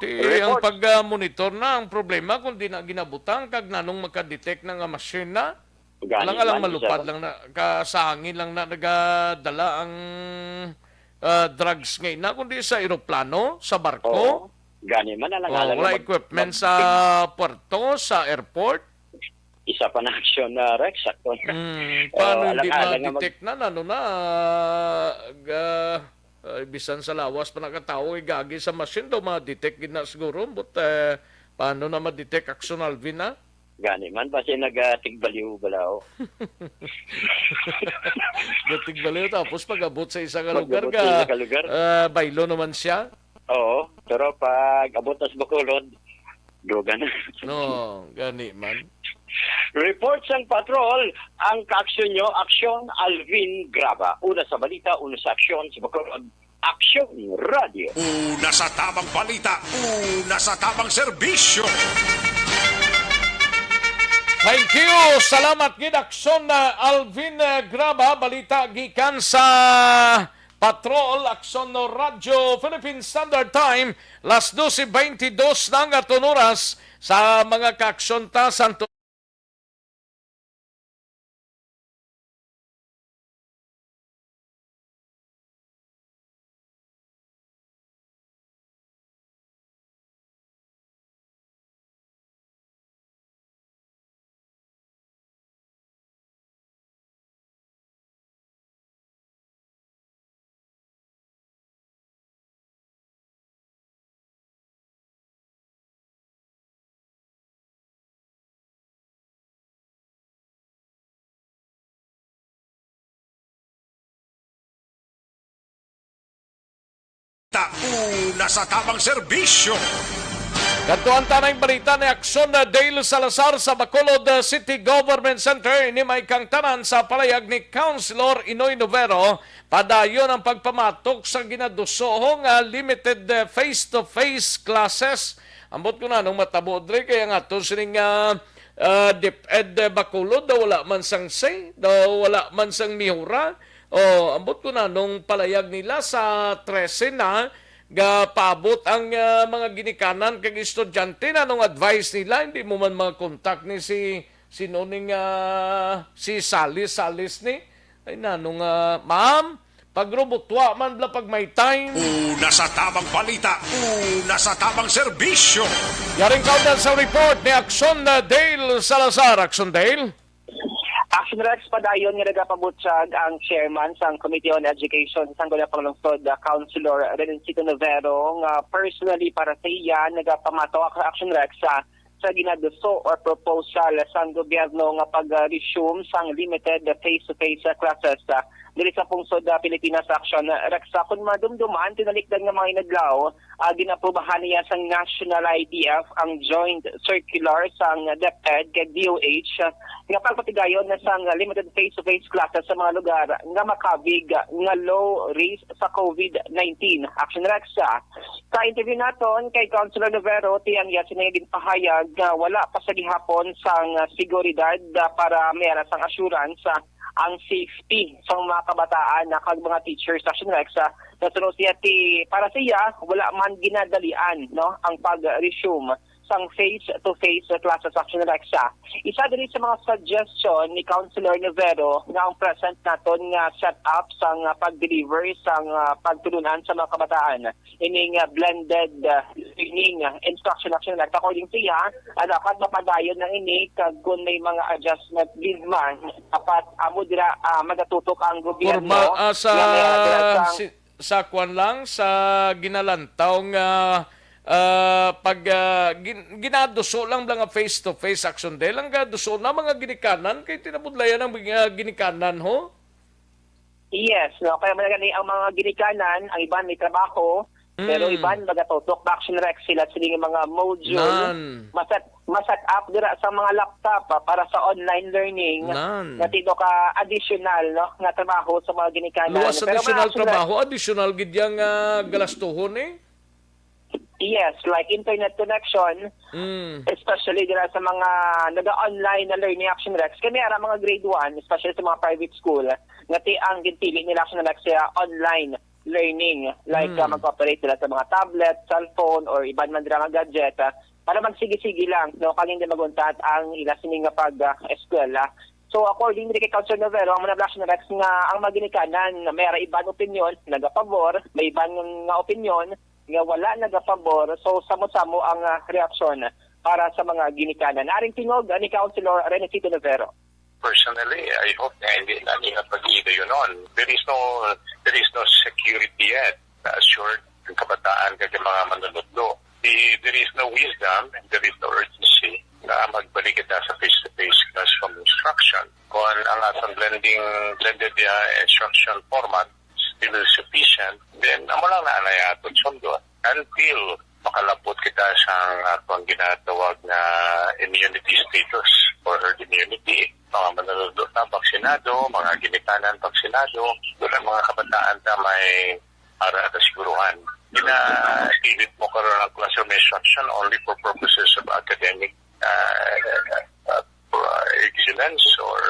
Ti, ang Report. Pag, ah, monitor na ang problema kung di na ginabutang kag nanong makadetect na nga machine na. Gani alang-alang man, malupad isa lang na, ka, sa hangin lang na nagadala ang, ah, drugs nga ina, kundi sa eroplano, sa barko. Oo. Gani man, alang-alang Oh, wala na mag-, equipment mag-, sa puerto, sa airport. Isa pa na action na, Rex, sakto na. Mm, paano Oh, hindi alang-alang na mag- ma-detect na, ano na, ah, ay, bisan sa lawas pa nakatawo, igagi sa machine daw, ma-detect gid na siguro. But, eh, paano na ma-detect, Action Alvin, ha? Gani man, basi nagatigbaliw bala, oh. Nagatigbaliw, tapos pag-abot sa isa ka lugar, Pag-abot sa isa ka lugar. Ah, baylo naman siya. Oo, pero pag abot na sa Bacolod, droga na. No, gani man. Report sang patrol, ang kaaksyon nyo, Aksyon Alvin Graba. Una sa balita, una sa aksyon, sa Bacolod, Aksyon Radio. Una sa tamang balita, una sa tamang serbisyo. Thank you. Salamat gid, Aksyon, uh, Alvin, uh, Graba. Balita gikan sa Patrol, Aksyon no Radyo Philippine Standard Time, las doce veintidós na nga oras sa mga kaaksyon ta, Santo. Ta una sa tamang serbisyo. Kadtuan ta na ang balita ni Aksyon Dale Salazar sa Bacolod City Government Center. Ini may kang tanan sa palayag ni Councilor Inoy Novero. Padayon ang pagpamatok sa ginadusoho nga limited, eh, face-to-face classes. Ambot ko na nung matabo dre kaya nga to sining, ah, ah, DepEd, eh, Bacolod daw wala man sang say, daw wala man sang mihura. O, ambot ko na nung palayag nila sa trese na, gapaabot ang, ah, mga ginikanan kag estudyante na nung advice nila, hindi mo man mga contact ni si, sino ning, ah, si Salis, Salis ni? Ay, nano nga, ma'am, pagrubutwa man bla pag may time. Una sa tamang balita, una sa tamang serbisyo. Yaring kaundan sa report ni Aksyon Dale Salazar. Aksyon Dale? Action Rex, padayon nga nagapabutyag ang chairman sang Committee on Education sang Sangguniang Panglungsod, uh, Councilor Renencito Novero, nga personally para sa iya nagapamatok ang Action Rex sa sa ginaduso or proposal sang gobyerno nga pag-resume sang limited face-to-face classes, ah, diri sa pungsod, ah, Pilipinas. Action Rex, ah, kung madumduman, tinalikdan nga mga inadlaw, ah, ginaprubahan niya sang National I D F ang joint circular sang DepEd kag D O H, ah, nga pagpatigayon na sang limited face-to-face classes sa mga lugar nga makabig nga low risk sa COVID nineteen. Action Rex, ah, Sa interview naton kay Councilor Novero, tiyang iya sini ginpahayag nga wala pa sa gihapon sang seguridad, ah, para may ara sang assurance, ah, ang safety sang mga kabataan, ah, kag mga teachers. Action Rex, ah, nasuno siya ti, para sa iya, wala man ginadalian, no, ang pag-resume sang face-to-face classes. Action Rex, ah. Isa diri sa mga suggestion ni Councilor Novero nga ang present naton nga setup sang, ah, pag-deliver sang, ah, pagtulun-an sa mga kabataan ining, ah, blended, ah, learning, ah, instruction. Action Rex, according to iya, ah, dapat mapadayon na ini kag kung may mga adjustment need man, dapat amo dira, ah, magatutok ang gobyerno Formal, ah, sa nga may adjust ang si-, sa kwan lang, sa ginalantaw nga, ah, pag, ah, gin-, ginaduso lang bla nga face-to-face. Action Dale, ang gaduso na mga ginikanan kay tinabudlayan ang mga ginikanan, ho? Yes, no? Kaya man gani ang mga ginikanan, ang iban may trabaho, pero Mm. iban magatutok. Action Rex, sila sila nga mga module. Nan. Maset, maset up dira sa mga laptop, ah, para sa online learning. Nan. Nga tino ka additional, no, nga trabaho sa mga ginikanan. Luwas Pero additional Action Rex, trabaho, additional gid yang, ah, galastuhon, eh. Yes, like internet connection, Mm. especially dira sa mga naga-online na learning. Action Rex. Kami ara mga grade one, especially sa mga private school, nga ti ang ginpili nila, Action Rex, siya online learning. Like, Mm. uh, mag-operate sila sa mga tablet, cellphone, or iban man dira nga gadget, uh, para magsigi-sigi lang, no, kag hindi maguntat ang ila sini nga pag, uh, eskwela. So, according diri kay Councilor Novero, ang mga Action Rex nga ang mga ginikanan, may ara iban opinyon, nagapabor, may iban nga opinyon, nga wala nagapabor. So, samo-samo ang, ah, reaksyon para sa mga ginikanan. Aring tingog ni Councilor Renencito Novero. Personally, I hope nga hindi na nila pag-iigayonon. There is no, there is no security yet na assured ang kabataan kag ang mga manunudlo. Di, there is no wisdom, there is no urgency na magbalik kita sa face-to-face classroom instruction. Kung ang atong blending, blended, ah, instruction format, still sufficient, then amo lang na anay aton sundon until makalabot kita sa atong ginatawag na immunity status or herd immunity. Mga manunudlo na baksinado, mga ginikanan baksinado, doon ang mga kabataan na may ara na siguruhan. Ginapilit mo karon ang classroom instruction only for purposes of academic, uh, uh, uh, excellence or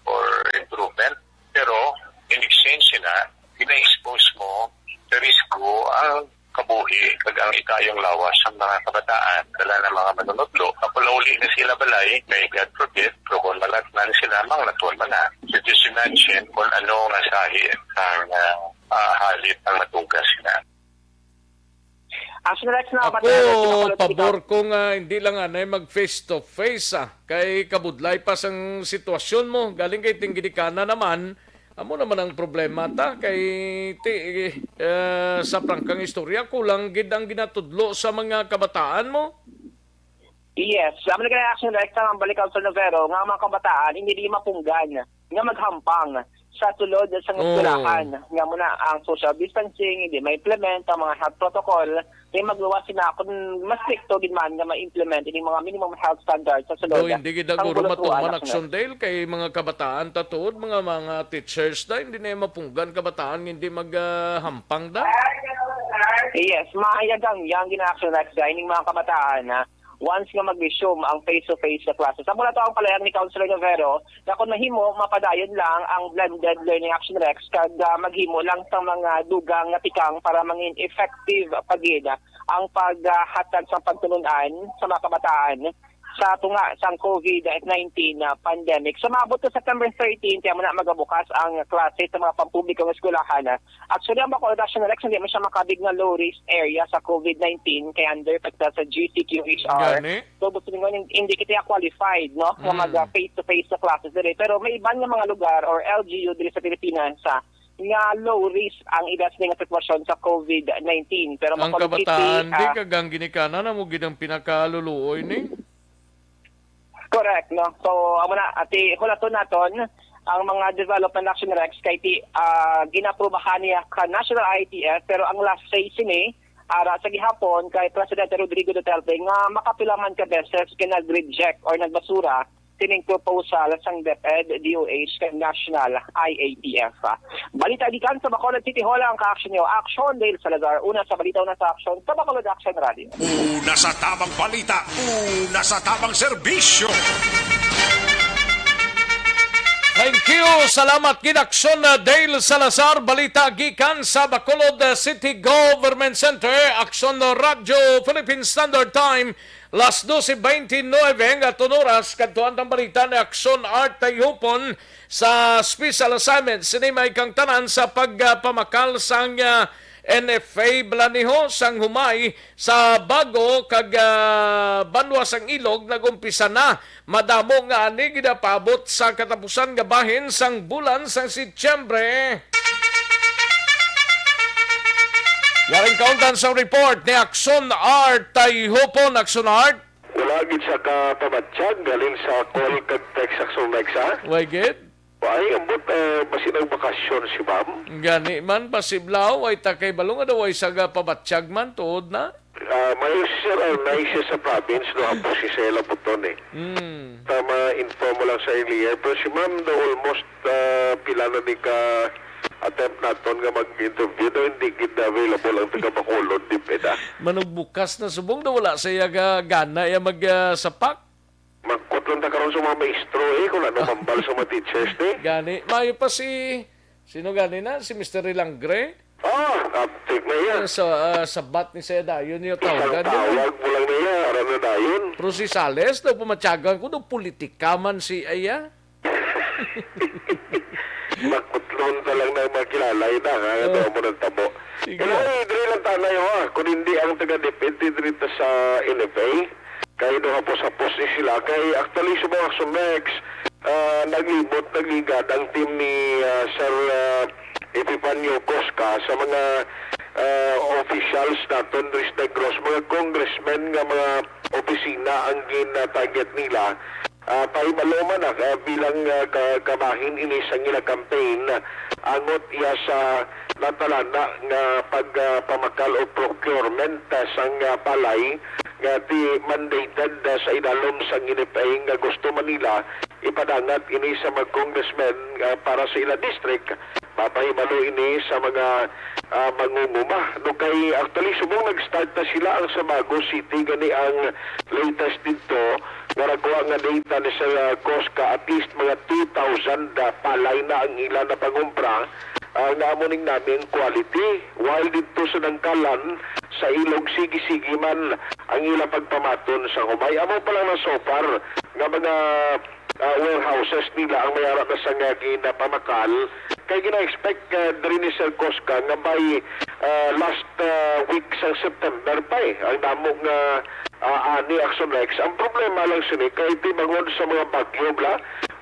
or improvement. Pero in exchange sila, Gina-expose mo sa risgo ang kabuhi kag ang ikayong lawas sang mga kabataan. Dala na mga manunodlo, mapulauli na sila balay, may God forbid, pero kung malatnan sila, manglaton man na. So, just imagine kung ano nga sahi ang, ah, ah, halit ang matugas na. Actually, Rex, na Ako, pabor ko nga hindi lang anay mag face to face, ah. Kay kabudlay pa sang sitwasyon mo. Galing kay tingginikana naman, amo naman ang problema ta. Kay ti, eh, sa prangkang istorya, kulang gid ang ginatudlo sa mga kabataan mo. Yes, amo na gani, Action Rex, ang balik, Councilor Novero, nga ang mga kabataan hindi di mapunggan nga maghampang sa sulod sa Oh. eskwelahan. Nga muna ang social distancing, hindi ma-implement ang mga health protocol, kay magluwas sila kung mas stricto gid man nga ma-implement ini mga minimum health standards sa sulod Do hindi gid ang guro gulutuan matuman, Action Rex. Action Dale, kay mga kabataan ta tuod, mga, mga teachers da, hindi na mapunggan kabataan, hindi maghampang da. Yes, maayag ang yang gina-action Rex, kay ining mga kabataan, ha, once nga mag-resume ang face-to-face sa classes. Amo na to ang palayag ni Councilor Novero, na kung mahimo, mapadayon lang ang blended learning, Action Rex, kag, ah, maghimo lang sa mga dugang nga tikang para mangin effective pa gid ang paghatag sa pagtulun-an sa mga kabataan sa tunga sang covid nineteen na pandemic. So, maabot sa September thirteen, kaya mo na magabukas ang klase sa mga pampublikong eskwelahan. Actually, ang Bacolod, Action Rex, hindi man siya makabig nga low-risk area sa covid nineteen, kay under pa kita sa G C Q H R. Gani? So, gusto nyo, hindi kita qualified, no, nga Mm. mag, ah, face-to-face sa classes diri. Pero may iban nga mga lugar or L G U diri sa Pilipinas, ah, nga low risk ang ila sini nga sitwasyon sa covid nineteen. Pero Ang Bacolod City, kabataan, di ah, kag ang ginikanan, amo gid ang pinakaluluoy ni. Correct, no? So, amo na, ati, hulaton naton ang mga development, Action Rex, kay ti, ah, ginaprubahan niya ka National I T F, pero ang last phase sini, ara sa gihapon kay Presidente Rodrigo Duterte nga makapila man ka beses kay nag-reject or nagbasura sining proposal sang DepEd, D O H, kag National I A T F. Balita gikan sa Bacolod City Hall ang ka-action niyo. Action, Dale Salazar. Una sa balita, una sa action, sa Bacolod Action Radio. Una sa tamang balita, una sa tamang serbisyo. Thank you. Salamat gid, Action, uh, Dale Salazar. Balita gikan sa Bacolod, uh, City Government Center. Action, uh, Radyo Philippine Standard Time, las doce veintinueve nga aton oras. Kadtuan tang balita ni Action Art Tayhupon sa special assignment. Sini may kang tanan sa pagpamakal sang, uh, N F A Balaniho sang Humay sa Bago kag, ah, Banwa sang Ilog nag-umpisa na. Madamo nga ani ginapaabot sa katapusan nga bahin sang bulan sang Setyembre. Yaring kauntan sa report ni Action Art Tayhupon. Action Art. Wala gid sa kapabatyag halin sa call kag text, Action Rex, ha? Why gid? Ay, ambot, eh, basi nagbakasyon si ma'am. Gani man, pasiblaw, ay takay balong, ano, ay saga pabatyag man, tuod na? Ah, may siya, ah, may siya sa province, no, hapos si Sela Buton, eh. Hmm. Tama, inform mo lang sa earlier. Pero si ma'am daw almost, ah, pila na ni ka attempt naton nga mag-interview, daw hindi gid available ang taga Bacolod, di pwede. Manugbukas na subong daw wala sa iya ga-, gana iya mag, ah, sapak. Mangkot lang ta karon sa mga maestro, eh, kung ano mambal sa mga teachers, eh. Gani, maayo pa si, sino gani na? Si Mister Rilangre? Ah, abtik na iya. Sa, ah, sabat ni siya dayon niyo Isang tawagan din, eh. Tawag mo lang na iya, aram na dayon. Pero si Sales, daw pamatyagan ko, daw politika man si Aya. Makutlon ta lang na makilala, ina, nga Oh. ito mo nagtabo. Sige. Pero, eh, diri lang tanay, ha? Kung hindi ang taga-depende diri ta sa N F A, kay do hapos-hapos ni sila. Kay actually, sa mga Sumex, ah, naglibot, nagligad ang team ni, ah, Sir, ah, Epifanio Cosca sa mga, ah, officials naton diri sa Negros, mga congressmen nga mga opisina ang gin-target nila. Ah, pahibalo man na, ah, bilang, ah, ka-, kabahin ini sa ila campaign, ah, angot iya sa natalana nga pag, ah, pamakal o procurement, ah, sang, ah, palay nga ti mandated, ah, sa idalom sang N F A nga gusto man nila ipadangat ini sa mga congressmen, ah, para sa ila district. Mapahibalo ini sa mga, ah, mangunguma. No, kay actually, subong nag-start na sila ang sa Bago City, gani ang latest dito, nga nakuha nga data ni Sir, ah, Cosca, at least mga two thousand, ah, palay na ang ila na pangumpra. ah, nga amo ning nami ang quality, while didto sa Dangkalan, sa Ilog, sige-sige man ang ila pagpamaton sa humay. Amo pa lang na so far nga mga, ah, warehouses nila ang may ara na sa nga ginapamakal. Kay gina-expect, ah, diri ni Sir Cosca nga by, ah, last, ah, week sa September pa, eh, ang damo nga, ah, ani, Action Rex. Ang problema lang sini kay timangon sa mga bagyo bla.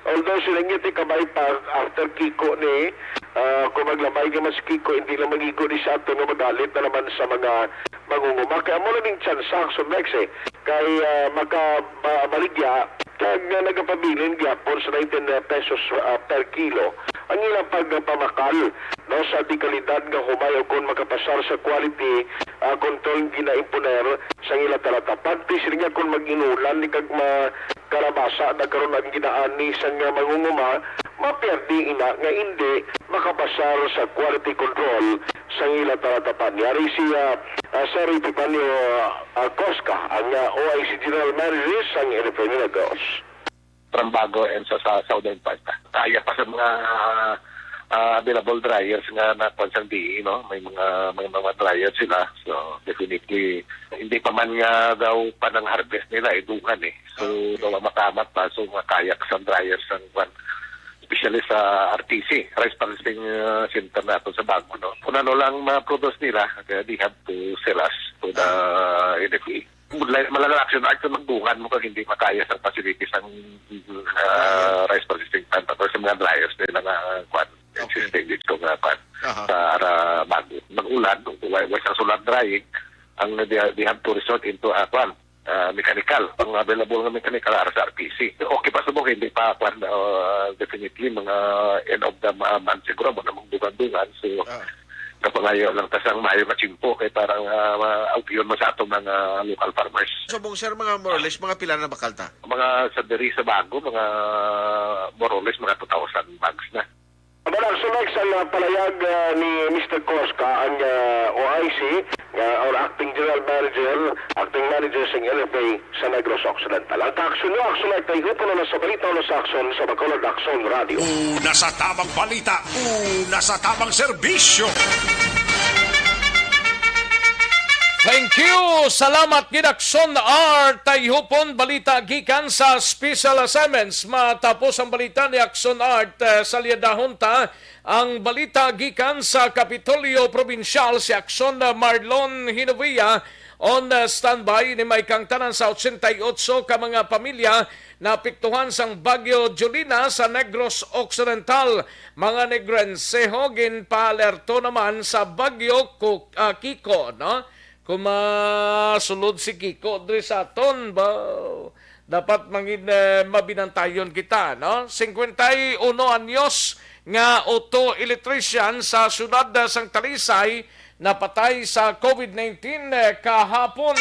Although sila nga ti kabay pa after Kiko ni, ah, kung maglabay ka man si Kiko, hindi lang magigo ni sa ato nga magalit na naman sa mga mangunguma. Kaya mo na ning chance sa Action Rex, eh. Kay, ah, maka-, ba-, baligya, kag nga nagapabilin gyapon sa nineteen pesos, ah, per kilo ang ilang pagpamakal, no, sa dekalidad nga humay o kon makapasar sa quality, ah, control ginaimponer sa ila talata. Pagti sila nga kon mag-inulan ni kag ma-, kalabasa na karon ang ginaani sang mangunguma, mapiardi ina nga indi makapasar sa quality control sang ila talata. Yari si, ah, ah, Sir Epifanio, ah, Cosca, ang, ah, O I C General Manager sang N F A Negros. Trambago and sa, sa southern part. Kaya pa sa mga, ah, available dryers nga nakuha sang D E, no? May mga, may mga dryer sila. So, definitely, hindi pa man nga daw pa nang harvest nila, eh, dungan, eh. So, daw makamat pa. So, makaya sang dryer sang kwan. Especially sa R T C, Rice Processing, ah, Center nato sa Bago, no? Kung ano lang ma-produce nila, kaya they have to sell us to the N F A. Malala action act sa magdungan mo kag hindi makaya sang facilities ang, ah, rice processing plant or sa mga dryers nila nga, ah, kwan, existing dito nga kwan, sa ara Bago. Mag-ulan, wa, wa sang sulod drying, ang they, they have to resort into, ah, kwan, ah, mechanical. Ang available nga mechanical ara sa R T C. Okay pa subong, hindi pa kwan, ah, definitely mga end of the ma-, month siguro, mo na magdungan-dungan. So, kapangayo lang ta sang maayo nga tiyempo kay parang, ah, ma-, augyon mo sa atong mga local farmers. So, bong sir, mga more or less, mga pila na bakal ta? Mga sa diri sa Bago, mga more or less, mga two thousand bags na. Amo na, so, next, ang, ah, palayag, ah, ni Mister Cosca, ang, ah, O I C, ah, or Acting General Manager, Acting Manager sa N F A sa Negros Occidental. Ang kaaksyon nyo, aksyon ay kay Hupo na sa balita o sa aksyon sa Bacolod Aksyon Radio. Una sa tamang balita, una sa tamang serbisyo. Thank you. Salamat gid, Aksyon Art Tayhupon. Balita gikan sa Special Assignments. Matapos ang balita ni Aksyon Art, eh, salyadahon ta ang balita gikan sa Kapitolyo Probinsyal. Si Aksyon Marlon Hinovia on, uh, standby. Ni may kang tanan sa ochenta y ocho ka mga pamilya naapektuhan sang Bagyo Jolina sa Negros Occidental. Mga Negrenseho ginpaalerto naman sa Bagyo Ku-, ah, Kiko, no? Kung masulod si Kiko diri sa aton, ba, dapat mangin, eh, mabinantayon kita, no? Cincuenta y uno anyos nga auto electrician sa siyudad, eh, sang Talisay napatay sa COVID nineteen, eh, kahapon.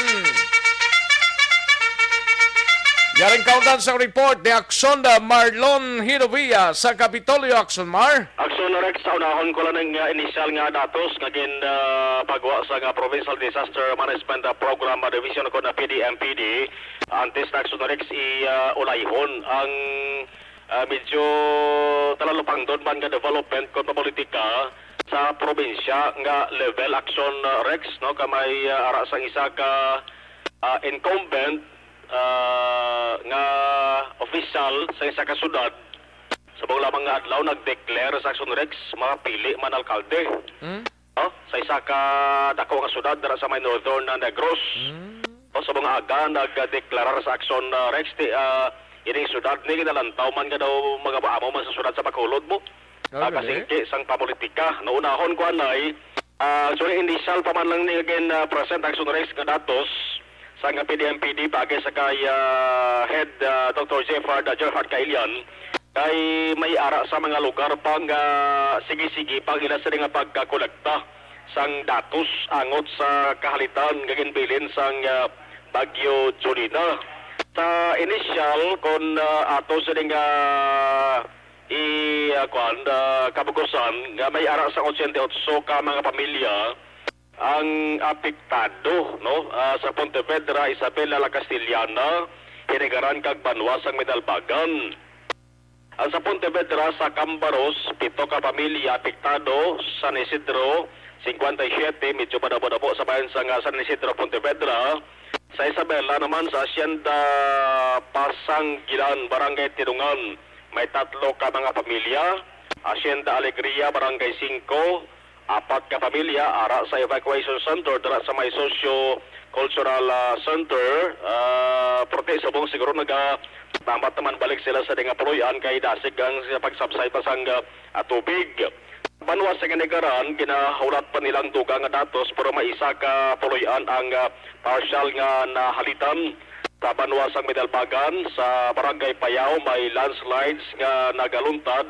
Yaring kaundan sa report ni Aksyon, eh, Marlon Hinovia sa Kapitolyo. Aksyon Mar. Aksyon Rex, sa unahon ko lang nga inisyal nga datos nga gin, ah, pagwa sa nga Provincial Disaster Management, ah, Program, ah, Division ko na P D M P D. Antes na Aksyon Rex, i, ah, ulayhon ang, ah, medyo talalupangdon man nga development kon papolitika sa probinsya nga level, Aksyon, ah, Rex, no, kamay, ah, ara sang isa ka, ah, incumbent, ah, nga opisyal sa isa ka syudad. Subong lamang nga adlaw nag-declare sa Aksyon Rex, mapili man alkalde. Hmm? Oh, sa isa ka dako nga syudad dira sa may northern na Negros. Hmm. Oh, sa mga aga nagdeklarar sa Aksyon, ah, Rex, ti, ah, ining syudad ni ginalantaw man nga daw magabaamo man sa syudad sa Bacolod mo. Ah, kasingki sang papolitika. Naunahon ko anay, ah, actually, initial pa man lang ni again, ah, present Aksyon Rex nga datos sa nga P D M P D pagi sa kay, ah, head, ah, Doctor Jeffard, ah, Gerhard Kailian. Kay may ara sa mga lugar pa nga sige-sige pa ang ila sila nga pagkakolekta sang datos angot sa kahalitan nga ginbilin sang, ah, Bagyo Jolina. Sa initial, kon, ah, ato sila nga i, ah, kuan, ah, kabugusan nga may ara sa ochenta y ocho ka mga pamilya ang apektado, no, ah, sa Pontevedra, Isabela, La Castellana, Hinigaran kag banwa sang Minalbagan. Ang sa Pontevedra, sa Cambaros, pito ka pamilya apektado. San Isidro, cincuenta y siete, medyo madamo-damo sa bayan sang, ah, San Isidro, Pontevedra. Sa Isabela naman, sa Hacienda Pasanggilan, Barangay Tinungan, may tatlo ka mga pamilya. Hacienda Alegria, Barangay Cinco, apat ka pamilya ara sa evacuation center dira sa may socio-cultural, ah, center. Ah, perti subong siguro naga-, tamat naman balik sila sa dinga puloy-an kay dasig ang sa pagsubside pa sang, ah, tubig. Banwa sa Canigaran, ginahulat pa nilang dugang nga datos, pero may isa ka puloy-an ang, ah, partial nga nahalitan. Sa banwa sang Medalbagan, sa Barangay Payao, may landslides nga nagaluntad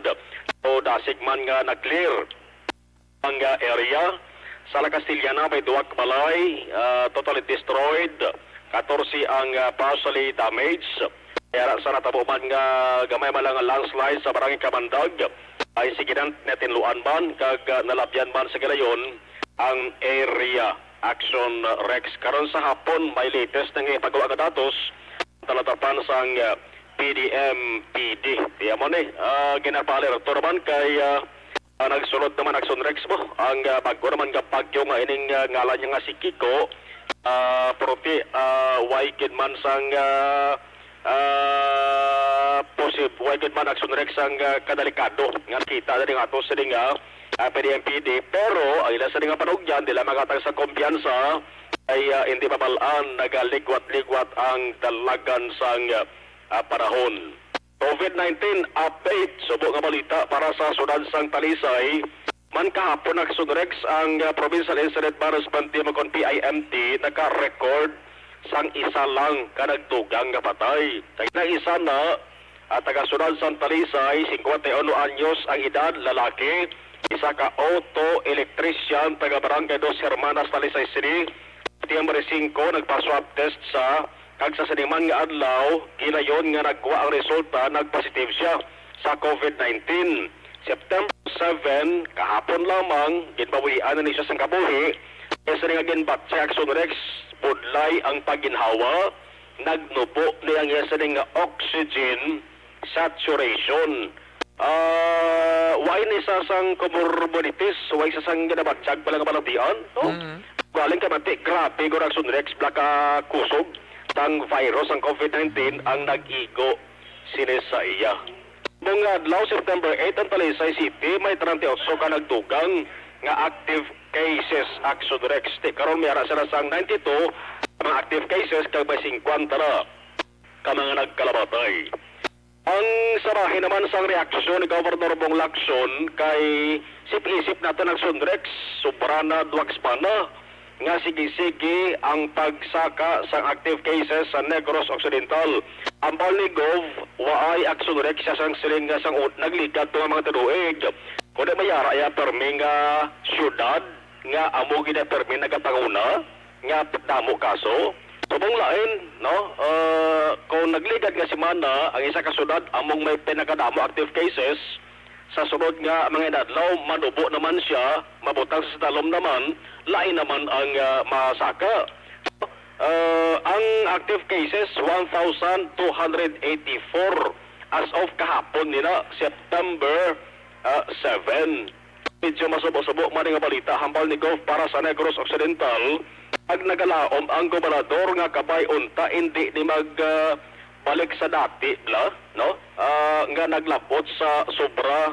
o dasig man nga nag-clear ang, ah, area. Sa La Castellana, may duwa ka balay, ah, totally destroyed. Katorse ang, ah, partially damaged. Kaya sa natabo man nga gamay man lang nga landslide sa Barangay Kamandag, ay sige na natinluan man kag, ah, nalabyan man sa gilayon ang area. Action Rex. Karon sa hapon, may latest na nga ipagawa nga datos. Talatapan sang, ah, P D M P D. Di amo ni, ah, ginapaalerto naman kay, ah, ah, nagsulod naman Action Rex mo. Ang, ah, bago naman nga bagyo nga ining, ah, ngalan niya nga si Kiko, ah, perti, ah, way gid man sang, ah, ah, posib-, way gid man Action Rex ang, ah, kadelikado nga kita na ning ato sa ning, ah, ah, P D M P D. Pero ang ila sa ning panugyan, dila makatag sa kumpiyansa ay, ah, hindi mabal-an, nagaligwat-ligwat ang dalagan sang, ah, panahon. COVID nineteen update, subo nga balita para sa siyudad sang Talisay. Man kahapon, Action Rex, ang, ah, Provincial Incident Management Team o kon P I M T naka-record sang isa lang ka nagdugang nga patay. Kag ang isa na, ah, taga siyudad sang Talisay, cincuenta y uno anyos ang edad, lalaki, isa ka auto electrician taga Barangay Dos Hermanas, Talisay City, September singko, nagpa-swab test sa, kag sa sini man nga adlaw, gilayon nga nagwa ang resulta, nag-positive siya sa COVID nineteen. September seven, kahapon lamang, ginbawian na ni siya sang kabuhi. Kaya sini nga ginbatya, Action Rex, budlay ang pagginhawa, nagnubo ni ang iya sini nga oxygen saturation. Ah, way ni sa sang comorbidities, way sa sang ginabatyag pala nga balatian, no? Mm. Galing ka mati, grabe ko Action Rex, bala ka kusog sang virus ang COVID nineteen ang nag-igo sini sa iya. Mong adlaw, September eight, ang Talisay City may treinta y ocho ka nagdugang nga active cases, Action Rex. Ti karon may ara sila sang ninety-two ka mga active cases kag may singkwenta na ka mga nagkalamatay. Ang sa bahin naman sang reaksyon ni Governor Bong Lacson kay isip-isip naton ang Sunrex, sobra na, duwag pa na nga sige-sige ang pagsaka sang active cases sa Negros Occidental. Ambal ni Gov, waay Action Rex siya sang siling nga sang un-, nagligad to nga mga tinuig. Kundi may ara iya permi nga syudad nga amo gid ang permi nagapanguna nga damo kaso. Subong lain, no? Ah, kung nagligad nga semana, ang isa ka syudad among may pinakadamo active cases, sa sunod nga mga inadlaw, manubo naman siya, mabutang sa dalom naman, lain naman ang, ah, masaka. Ah, ang active cases, one thousand two hundred eighty-four as of kahapon nila, September, ah, seven. Medyo masubo-subo man nga balita hambal ni Gov para sa Negros Occidental, ag nagalaom ang gobernador nga kabay unta indi ni mag, ah, balik sa dati la, no? Ah, nga naglabot sa sobra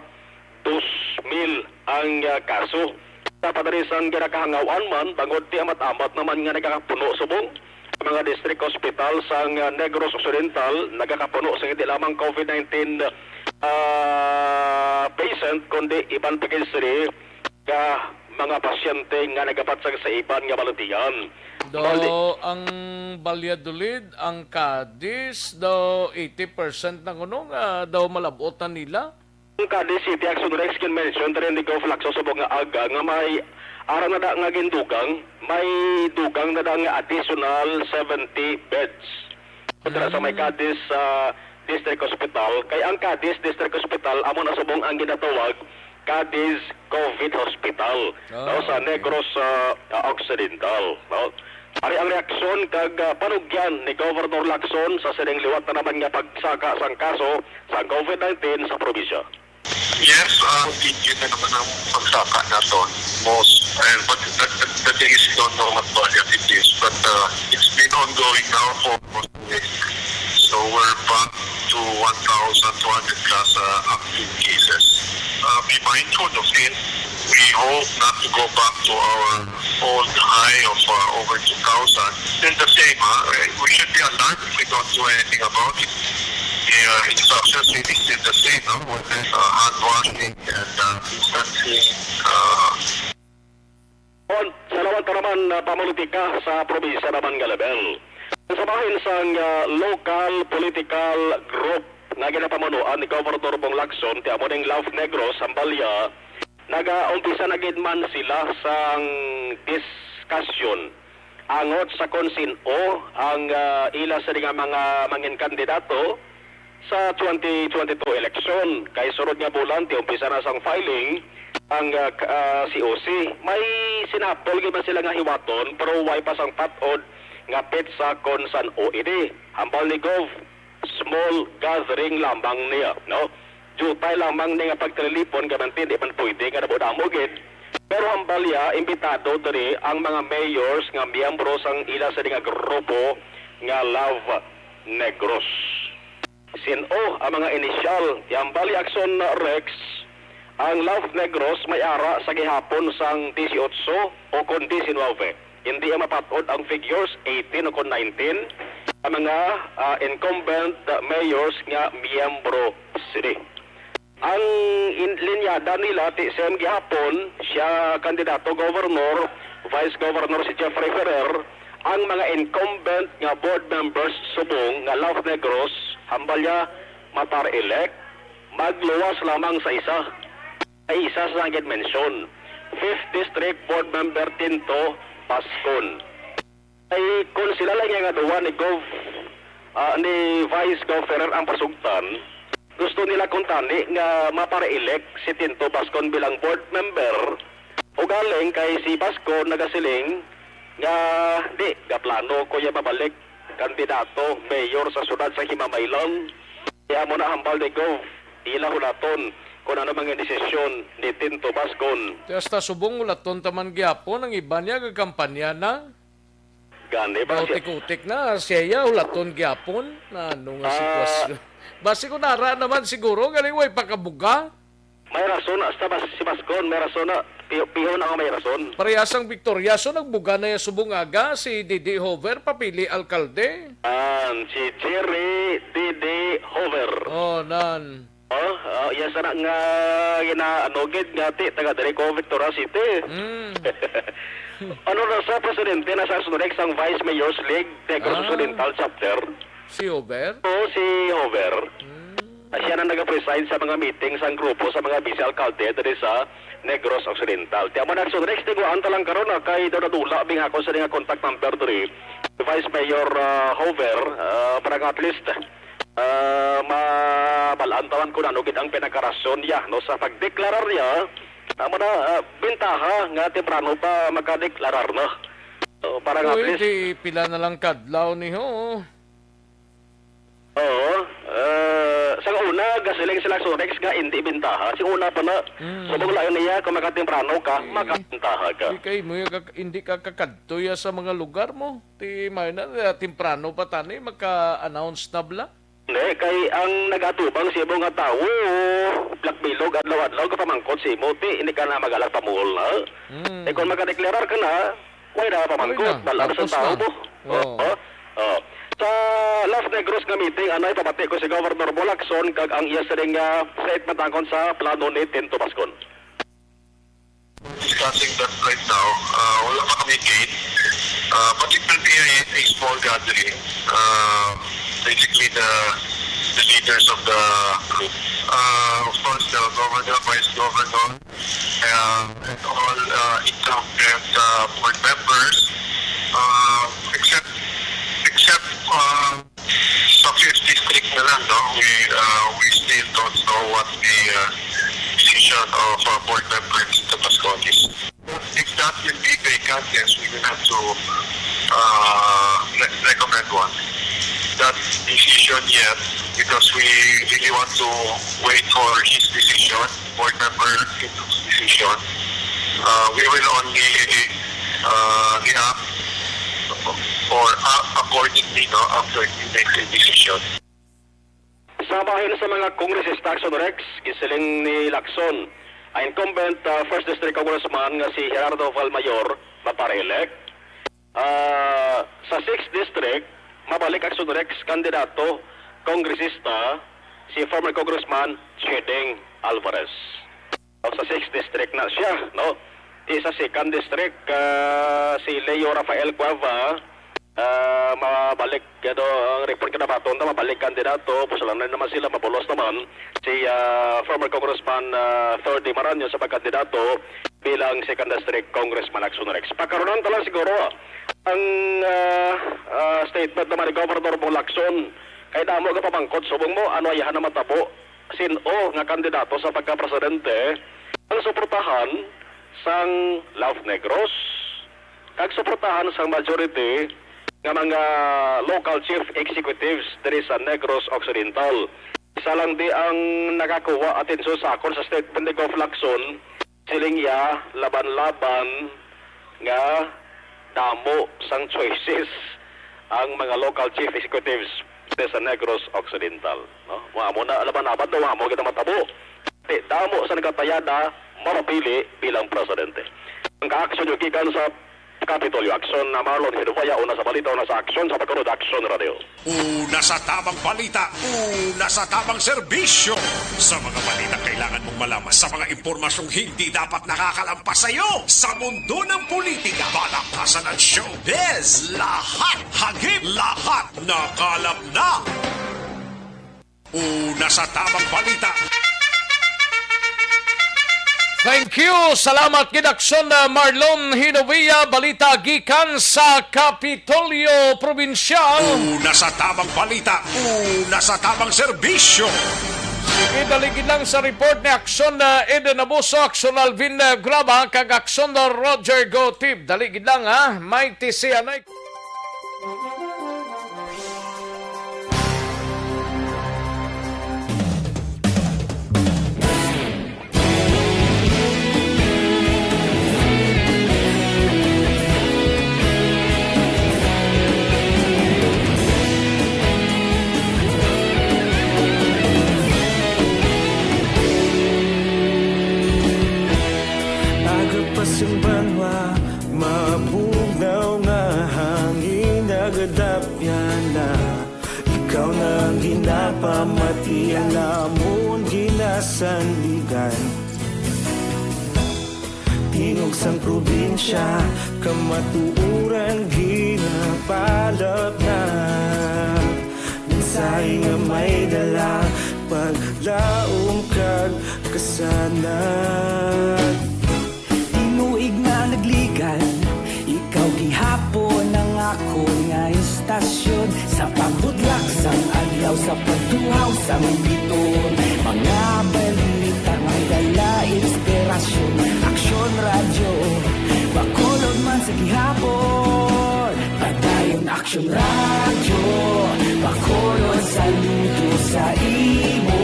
dos mil ang, ah, kaso. Sa padarisang ginakahangawan man, bangod ti amat-amat naman nga nagakapuno subong mga district hospital sang, ah, Negros Occidental, nagakapuno sa hindi lamang COVID nineteen, ah, patient, kundi iban pa gid sini nga mga pasyente nga nagapatsag sa iban nga balatian. Daw Bali- ang Valladolid, ang Cadiz, daw eighty percent na kuno nga daw malabot na nila. Ang Cadiz City Action Rex gin-mention diri ni Gov Lacson subong nga aga nga may ara na da nga gindugang, may dugang na da nga additional seventy beds. Dira sa may Mm. Cadiz, ah, District Hospital, kay ang Cadiz District Hospital amo na subong ang ginatawag Cadiz COVID Hospital, Ah, no, sa okay. Negros, ah, ah, Occidental, no? Ari ang reaksyon kag, ah, panugyan ni Governor Lacson sa sining liwat na naman nga pagsaka sang kaso sang COVID nineteen sa probinsya. Yes, ah, tigil na naman ang pagsaka naton. Most, and but the, the, the thing is, we don't know what variant it is. But, uh, it's been ongoing now for most of the week. So we're back to one thousand two hundred plus, uh, active cases. Uh, be mindful of it. We hope not to go back to our old high of, uh, over two thousand. Still the same, huh? We should be alarmed if we don't do anything about it. The, uh, instructions really still the same, no? With, uh, hand washing and, uh, distancing, uh, On, sa lawag pa naman, uh, pamulitika sa probinsya naman nga level. Sa bahin sang, uh, local political group nga ginapamunuan ni Governor Bong Lacson, ti amo ning Love Negros, Sambalia, nagaumpisa na gid man sila sang discussion angot sa kon sin-o ang, ah, ila sini nga mga mangin kandidato sa twenty twenty-two election. Kay sunod nga bulan, ti umpisa na sang filing ang, ah, k-, ah, C O C. May sinapol gid man sila nga hiwaton, pero way pa sang pat-od nga petsa kon san-o ini. Hambal ni Gov, small gathering lamang niya, no? Diutay lamang ni nga pagtililipon, kay man di man pwede nga damo-damo gid. Pero hambal niya, imbitado diri ang mga mayors nga miyembro sang ila sini nga grupo nga Love Negros. Sin-o ang mga inisyal? Hambal ni Action Rex, ang Love Negros may ara sa gihapon sang dieciocho o kon diecinueve. Hindi ang mapat-od ang figures, eighteen o kon nineteen, ang mga, ah, incumbent, ah, mayors nga miyembro sini. Ang in-, linyada nila, ti same gihapon, siya kandidato gobernador, vice governor si Jeffrey Ferrer, ang mga incumbent nga board members subong nga Love Negros, hambal niya, mapar-elect, magluwas lamang sa isa. Ay isa sa gid mention, Fifth District Board Member Tinto Pascon. Ay kung sila lang nga duwa ni Gov, ah, ni Vice Gov Ferrer ang pasugtan, gusto nila kuntani nga mapare-elect si Tinto Pascon bilang board member. Ugaling kay si Pascon nagasiling nga di, gaplano ko ya mabalik kandidato mayor sa siyudad sa Himamaylan. Kaya mo na hambal ni Gov, ila hulaton kung ano mga desisyon ni Tinto Bascon. Ti hasta subong hulaton ta man gyapon, ang iban niya gakampanya na. Gani ba siya? Utik-utik na, siya ya hulaton gyapon. Na ano nga Ah. sitwasyon? Basi ko nara naman siguro, galing way pakabuga. May rason na, hasta bas-, si Bascon, may rason na. Pi-, pihon ako may rason. Parehas ang Victoria, so nagbuga na ya subong aga si Didi Hover, papili alkalde. An, si Jerry Didi Hover. Oh, nan. Oh, oh, iya sana nga gina-, ano, gid nga ti, taga diri ko, Victoria City. Mm. Ano na sa presidente na sa Surex ang Vice Mayor's League, Negros Ah. Occidental Chapter? Si Hover? Oo, si Hover. Mm. Ah, siya na nag-preside sa mga meeting sang grupo sa mga vice alkalde diri sa Negros Occidental. Ti amo na, Action Rex, tiguan ta lang karon, ah, kay daw nadula bing ako sa nga contact number diri. Vice Mayor, ah, Hover, ah, para nga at least, ah, mabal-an ta man kung ano gid ang pinakarason niya, no, sa pagdeklarar niya. Amo na, ah, bintaha nga temprano pa makadeklarar, no? So, para nga at Uy, least di pila na lang kadlaw ni ho. Oo. Eh, sa una, gasiling sila Surex nga hindi bintaha. Sa una pa na, Mm. subong lang niya, kung makatemprano ka, Eh, makabintaha ka. Di kay mo yung kak-, hindi ka kakadto ya sa mga lugar mo. Ti may na, eh, temprano pa tani, maka-announce na bla. Hindi, kay ang nagatubang sa imo nga tawo, Black Bilog, adlaw-adlaw, kapamangkot sa imo, ti, hindi ka na magalag pamuhol na. Mm. Eh, kung makadeklarar ka na, Way na pamangkot, Way na. Bal-an sa Tapos tao na. mo. Oo. Oo. Oo. Sa Las Negros nga meeting, ano ipabati ko si Governor Bong Lacson kag ang iya sining nga sa itmatangon sa plano ni Tinto Pascon. Discussing that right now. Uh, wala pa kami date. Uh, but it will be a, a small gathering. Uh, basically the the leaders of the group. Uh, of course, the governor, vice governor, uh, and all, uh, incumbent, uh, board members, uh, except, except, uh, sa fifth district na lang, no? We, uh, we still don't know what the, uh, decision of, uh, board member Tito Pascon is. If that will be vacant, yes, we will have to, uh, re- recommend one. That decision yet, because we really want to wait for his decision, board member Pinto's decision. Uh, we will only uh, react or act accordingly, no, after he makes a decision. Sa bahin sa mga kongresista, Action Rex, gisiling ni Lacson, ang incumbent, ah, First District Congressman nga si Gerardo Valmayor, mapare-elect. Ah, sa Sixth District, mabalik, Action Rex, kandidato, kongresista, si former Congressman Chedeng Alvarez. O, sa Sixth District na siya, no? Di sa Second District, ah, si Leo Rafael Cueva, ah, mabalik, ano, ang report ka na ba, Tonda, mabalik kandidato, pusalan na naman sila, mabulos naman si, ah, former Congressman, ah, Thor D. Maraño sa pagkandidato bilang Second District Congressman, Action Rex. Pakarunan ta lang siguro ang, ah, ah, statement naman ni Governor Bong Lacson. Kay damo nga pamangkot subong mo, ano ayahan na matabo? Sin-o nga kandidato sa pagkapresidente ang suportahan sang Love Negros kag suportahan sang majority nga mga local chief executives diri sa Negros Occidental. Isa lang di ang nakakuha atensyon sa akon sa statement ni Gov Lacson, siling iya, laban-laban nga damo sang choices ang mga local chief executives sa Negros Occidental, no? Wa mo na laban-laban daw, wa mo kita matabo. Ti damo sa nagatayada mapapili bilang presidente. Ang kaaksyon yung gikan sa Kapitolyo. Aksyon na Marlon Hinubaya, una sa balita, una sa aksyon, sa Bacolod Aksyon Radio. Una sa tamang balita, una sa tamang serbisyo. Sa mga balita kailangan mong malaman, sa mga impormasyong hindi dapat nakakalampas sa iyo. Sa mundo ng politika, balakasan at showbiz, lahat hagip, lahat nakalap na. Una sa tamang balita. Thank you. Salamat gid, Aksyon, uh, Marlon Hinovia. Balita gikan sa Kapitolyo Probinsyal. Una sa tamang balita. Una sa tamang serbisyo. Sige, dali gid lang sa report ni Aksyon, uh, Eden Abuso, Aksyon Alvin, uh, Graba, kag Aksyon, uh, Roger Gotib. Dali gid lang, ha. Mighty Sianay. Aga pa sing banwa, mabugnaw nga hangin nagadapyan na. Ikaw na ang ginapamati, ang amon ginasandigan. Tingog sang probinsya, kamatuoran ginapalap na. Mensahe nga may dala, paglaom kag kasanag. Tinuig nga nagligan, ikaw gihapon ang akon nga istasyon. Sa pagbutlak sang adlaw, sa pagtuhaw sang biton, mga balita may dala inspirasyon. Aksyon Radyo, Bacolod man sa gihapon. Padayon Aksyon Radyo, Bacolod, saludo sa imo.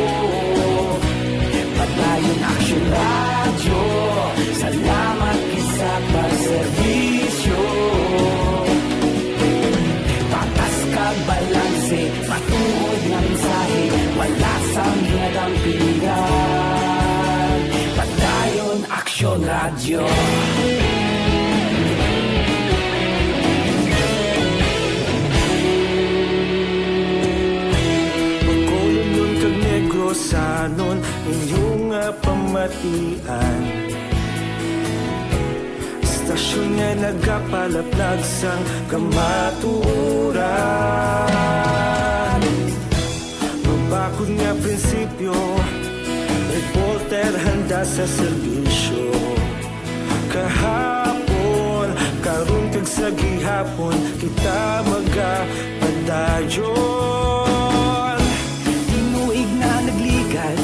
Padayon Aksyon Radyo, salamat gid sa pagserbisyo. Patas kag balanse, matuod nga mensahe, wala sang ginadampingan. Padayon Aksyon Radyo. Bacolodnon kag Negrosanon, inyo nga pamatian. Istasyon nga nagapalaplag sang kamatuoran. Mabakod nga prinsipyo, reporter handa sa serbisyo. Kahapon, karon kag sa gihapon, kita magapadayon. Tinuig nga nagligan,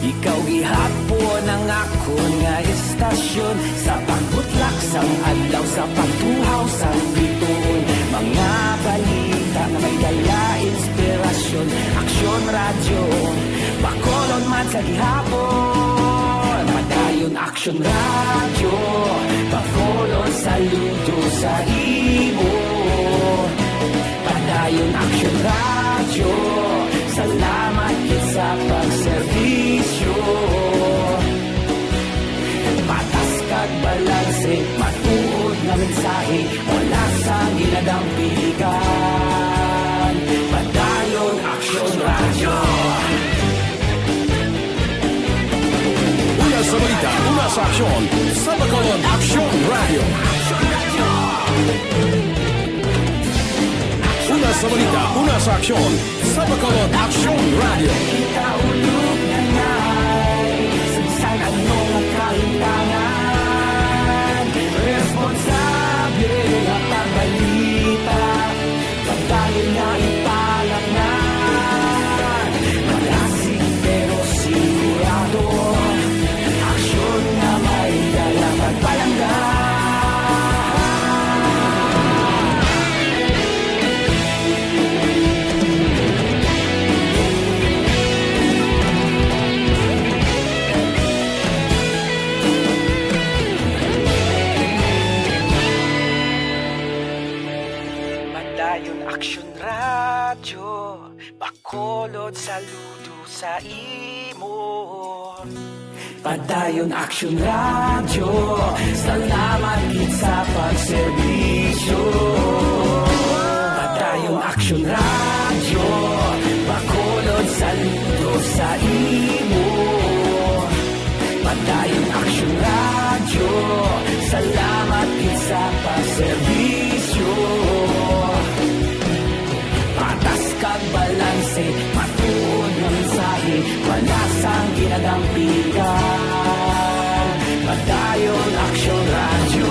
ikaw gihapon ang akon nga istasyon. Sa pagbutlak sang adlaw, sa pagtuhaw sang bituon, Nga balita nga may dala inspirasyon, Aksyon Radyo, Bacolod man sa gihapon. Padayon Aksyon Radyo, Bacolod saludo sa imo. Padayon Aksyon Radyo, salamat gid sa pagserbisyo. Patas kag balanse, matuod nga mensahe, wala sang ginadampigan. Padayon Aksyon Radyo. Una sa balita, una sa aksyon, sa Bacolod Aksyon Radyo. Una sa balita, una sa aksyon, sa Bacolod Aksyon Radyo. Kita ulog na ngay, sa bisan ano nga kahintangan, responsable nga pagbalita, pagdayon nga ipalaknan. Malasig pero sigurado, aksyon nga may dala pagpalangga. Padayon Aksyon Radyo, Bacolod saludo sa imo. Padayon Aksyon Radyo, salamat gid sa pagserbisyo. Padayon Aksyon Radyo, Bacolod saludo sa imo. Padayon Aksyon Radyo, salamat gid sa pagserbisyo. Patas kag balanse, matuod nga mensahe, wala sang ginadampigan. Padayon Aksyon Radyo.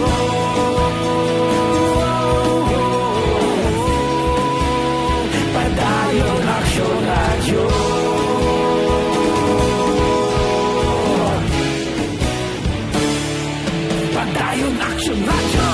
Padayon Aksyon Radyo. Padayon Aksyon Radyo.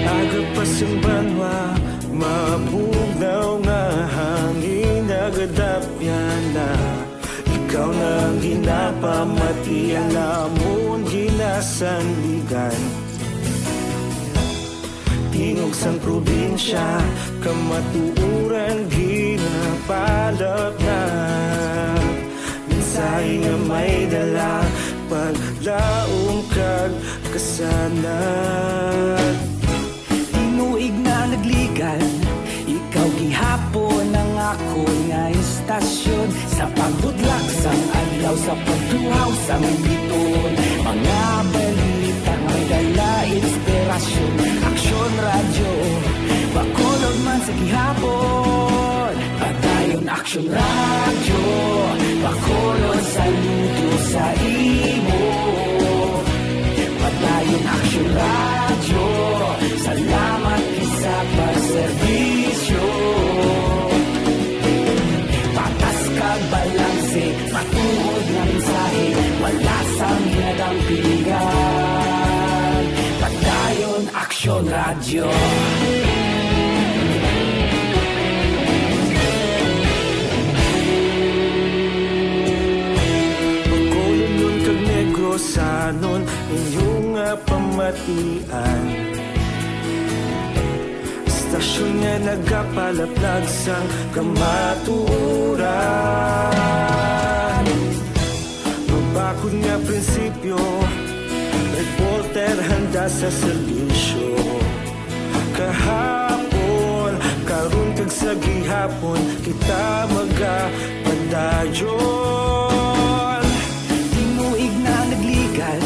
Aga pa sing banwa, mabugnaw nga hangin, nagadapyan na. Ikaw na ang ginapamati, ang amon ginasandigan. Tingog sang probinsya, kamatuoran ginapalapnat. Mensahe nga may dala, paglaom kag kasanag. Tinuig na nagligan, ikaw gihapon ang akon nga istasyon. Sa pagbudlak sang adlaw, sa pagtuhaw sang biton, mga balita nga may dala inspirasyon. Aksyon Radyo, Bacolod man sa gihapon. Padayon Aksyon Radyo, Bacolod saludo sa imo. Padayon Aksyon Radyo, salamat gid sa pagserbisyo. Patas kag balanse, matuod nga mensahe, wala sang ginadampigan. Padayon Aksyon Radyo. Bacolodnon kag Negrosanon, inyo nga pamatian. Istasyon nga nagapalaplag sang kamatuoran. Mabakod nga prinsipyo, reporter handa sa serbisyo. Kahapon, karon kag sa gihapon, kita magapadayon. Tinuig na nagligan,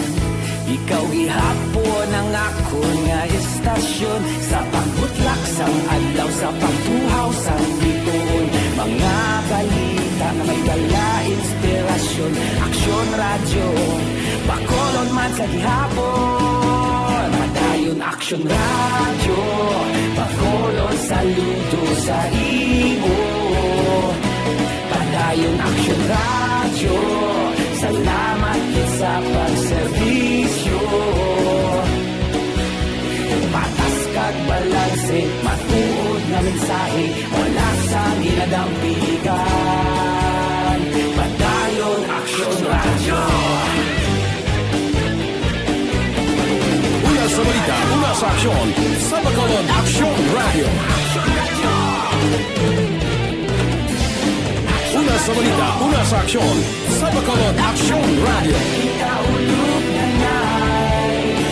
ikaw gihapon ang akon nga istasyon. Tasyon sa pagbutlak sang adlaw, sa pagtuhaw sang bituon, mga balita nga may dala inspirasyon. Aksyon Radyo, Bacolod man sa gihapon. Padayon Aksyon Radyo, Bacolod, saludo sa imo. Padayon Aksyon Radyo, salamat gid sa pagserbisyo. Patas kag balanse, matuod nga mensahe, wala sang ginadampigan. Padayon Aksyon Radyo. Una sa balita, una sa aksyon, sa Bacolod Aksyon Radyo. Una sa balita, una sa aksyon, sa Bacolod Aksyon Radyo. Ikaulo na nga,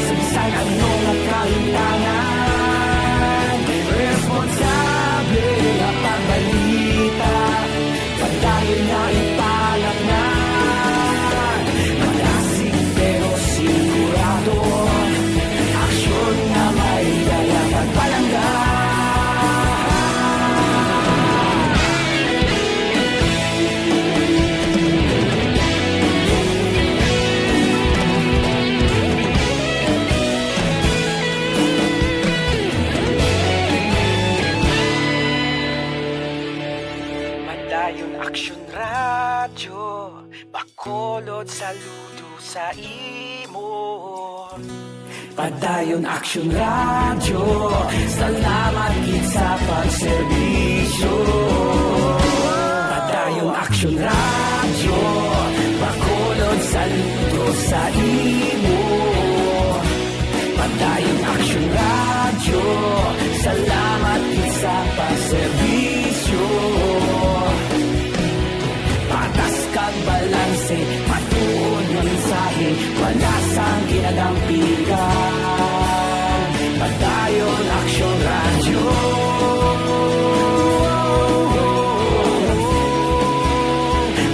sa bisan ano nga kalimtangan, responsable nga pagbalita, padayon nga ipanatnan. Malasig pero sigurado, aksyon nga may dala pagpalangga. Padayon Aksyon Radyo, Bacolod, saludo sa imo. Padayon Aksyon Radyo, salamat gid sa pagserbisyo. Padayon Aksyon Radyo, Bacolod, saludo sa imo. Padayon Aksyon Radyo, salamat gid sa pagserbisyo. Patas kag balanse, matuod nga mensahe, wala sang ginadampigan. Padayon Aksyon Radyo.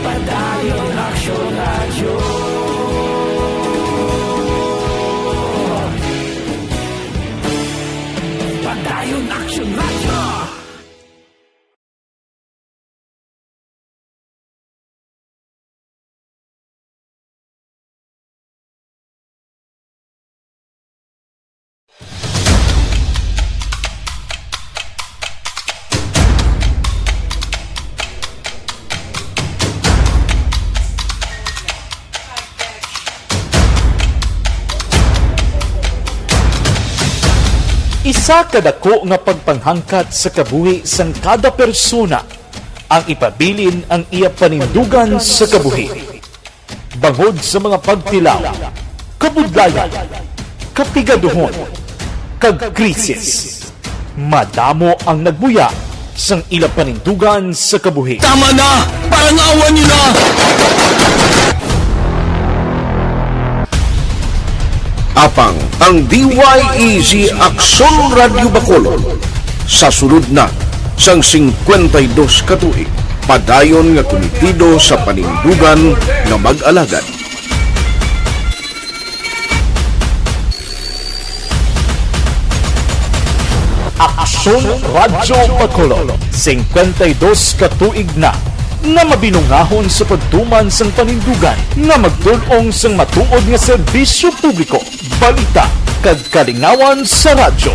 Padayon Aksyon Radyo. Padayon Aksyon Radyo. Isa ka dako nga pagpanghangkat sa kabuhi sang kada persona ang ipabilin ang iya panindugan sa kabuhi. Bangod sa mga pagtilaw, kabudlayan, kapigaduhon, kag krisis, madamo ang nagbuya sang ila panindugan sa kabuhi. Tama na! Parangawan niyo na! Apang ang D Y E Z Aksyon Radyo Bacolod sa sulod na sang singkwenta y dos ka tuig, padayon nga kumitido sa panindugan nga mag-alagad. Aksyon Radyo Bacolod, singkwenta y dos ka tuig na nga mabinungahon sa pagtuman sang panindugan nga magdul-ong sang matuod nga serbisyo publiko, balita, kag kalingawan sa radyo.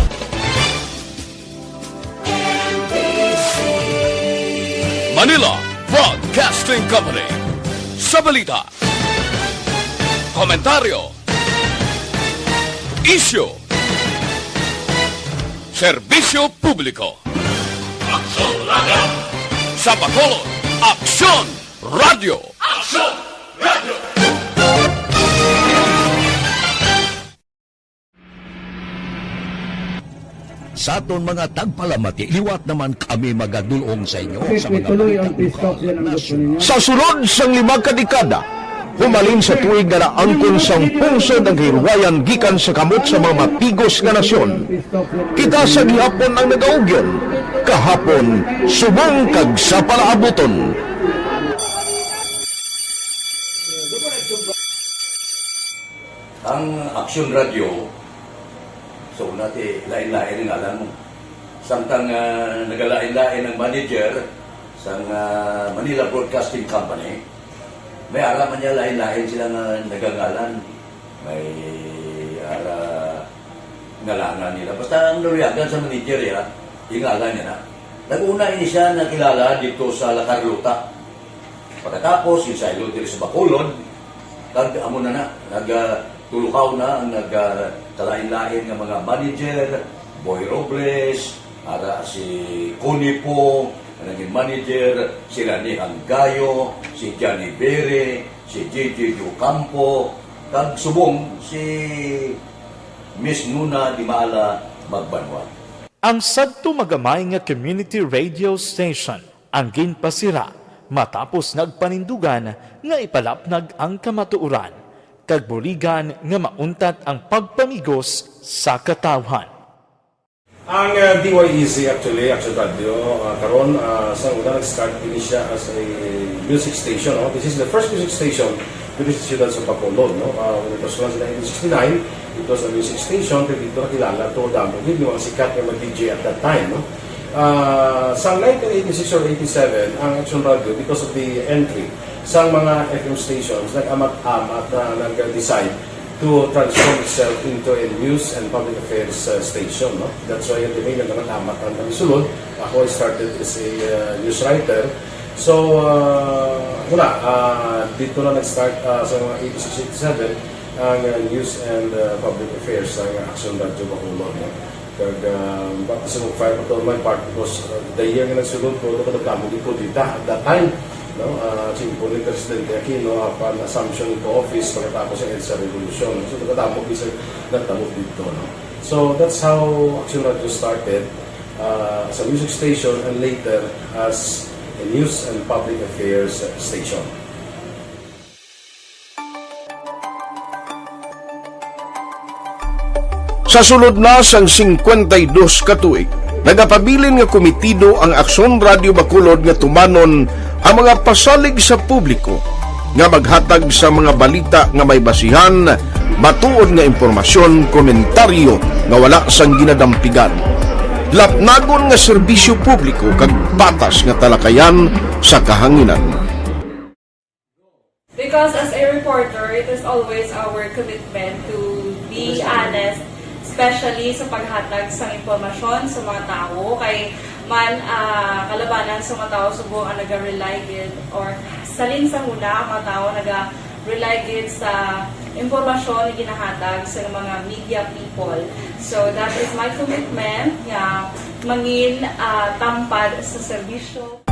Manila Broadcasting Company. Sa balita, komentaryo, isyu, serbisyo publiko. Aksyon Radyo. Sa Bacolod, Aksyon Radyo. Aksyon Radyo. Sa aton mga tagpalamati, liwat naman kami magadul-ong sa inyo sa mga balita lokal, nasyonal. Sa sulod sang lima ka dekada, humalin sa tuig nga naangkon sang pungsod ang kahilwayan gikan sa kamot sa mga matigos nga nasyon. Kita sa gihapon ang nagaugyon, kahapon, subong kag sa palaabuton. Ang Aksyon Radyo, So, una ti lain-lain ang ngalan mo. Samtang, ah, nagalain-lain ang manager sang, ah, Manila Broadcasting Company, may ara man niya lain-lain sila nga nagangalan. May ara ngalangan nila. Basta ang naluyagan sa manager, ya, yung ngalan niya na. Nag-una ini siya nakilala dito sa La Carlota. Pagkatapos, yung saylo diri sa Bacolod, kag amo na na, nag, ah, tulukaw na ang nag, ah, kalain-lain nga mga manager, Boy Robles, ara si Connie Pong, ang naging manager, si Rani Hanggayo, si Johnny Bere, si J J Ocampo, kag subong si Miss Nuna Dimala Magbanwa. Ang sadto magamay nga community radio station ang ginpasira matapos nagpanindugan nga ipalapnag ang kamatuoran kag buligan nga mauntat ang pagpamigos sa katawhan. Ang, uh, D Y E Z actually, Action Radio, uh, karon, uh, sa una nag-start ini siya as a music station, no? This is the first music station dito sa siyudad sa Bacolod, no? Uh, when it was launched in nineteen sixty-nine, it was a music station, pero dito nakilala to damo gid yung mga sikat nga mga D J at that time, no? Ah, sa nineteen eighty-six or eighty-seven, ang Action Radio, because of the entry sa mga F M stations, nag-amat-amat na nag-decide to transform itself into a news and public affairs, uh, station, no? That's why yung nag-amat-amat ang kami sulod. Ako, I started as a, uh, news writer. So, uh, wala, uh, dito na nag-start, uh, sa mga eighty-six, eighty-seven ang, uh, news and, uh, public affairs sa Action Radio Bacolod, no? Kag, ah, baka sa mag-fire pa to my part because, ah, the year nga nagsulod ko, ano ka nagdamo gid ko dita at that time, no? Ah, simple ni Presidente Aquino, apan assumption into office pagkatapos sa EDSA Revolution. So, nagdamo gid sa nagdamo dito, no? So, that's how Action Radio started, ah, as a music station and later as a news and public affairs station. Sa sulod na sang singkwenta y dos ka tuig, nagapabilin nga komitido ang Aksyon Radio Bacolod nga tumanon ang mga pasalig sa publiko nga maghatag sa mga balita nga may basihan, matuod nga impormasyon, komentaryo nga wala sang ginadampigan, lapnagon nga serbisyo publiko kag patas nga talakayan sa kahanginan. Because as a reporter, it is always our commitment to be honest, especially sa paghatag sang impormasyon sa mga tawo. Kay man, ah, kalabanan sa mga tawo subong ang naga-rely gid, or salin sa huna ang mga tawo naga-rely gid sa impormasyon nga ginahatag sa mga media people. So that is my commitment nga mangin, ah, tampad sa serbisyo.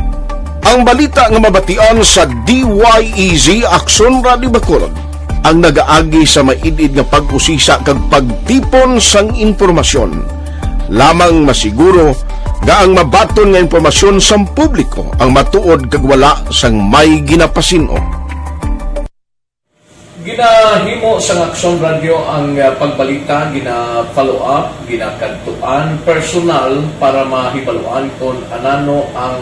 Ang balita nga mabatian sa D Y E Z Aksyon Radio Bacolod ang nagaagi sa maid-id nga pag-usisa kag pagtipon sang impormasyon. Lamang masiguro nga ang mabaton nga impormasyon sang publiko ang matuod kag wala sang may ginapasin-o. Ginahimo sang Aksyon Radio ang, ah, pagbalita, gina-follow up, ginakadtuan personal para mahibaluan kon anano ang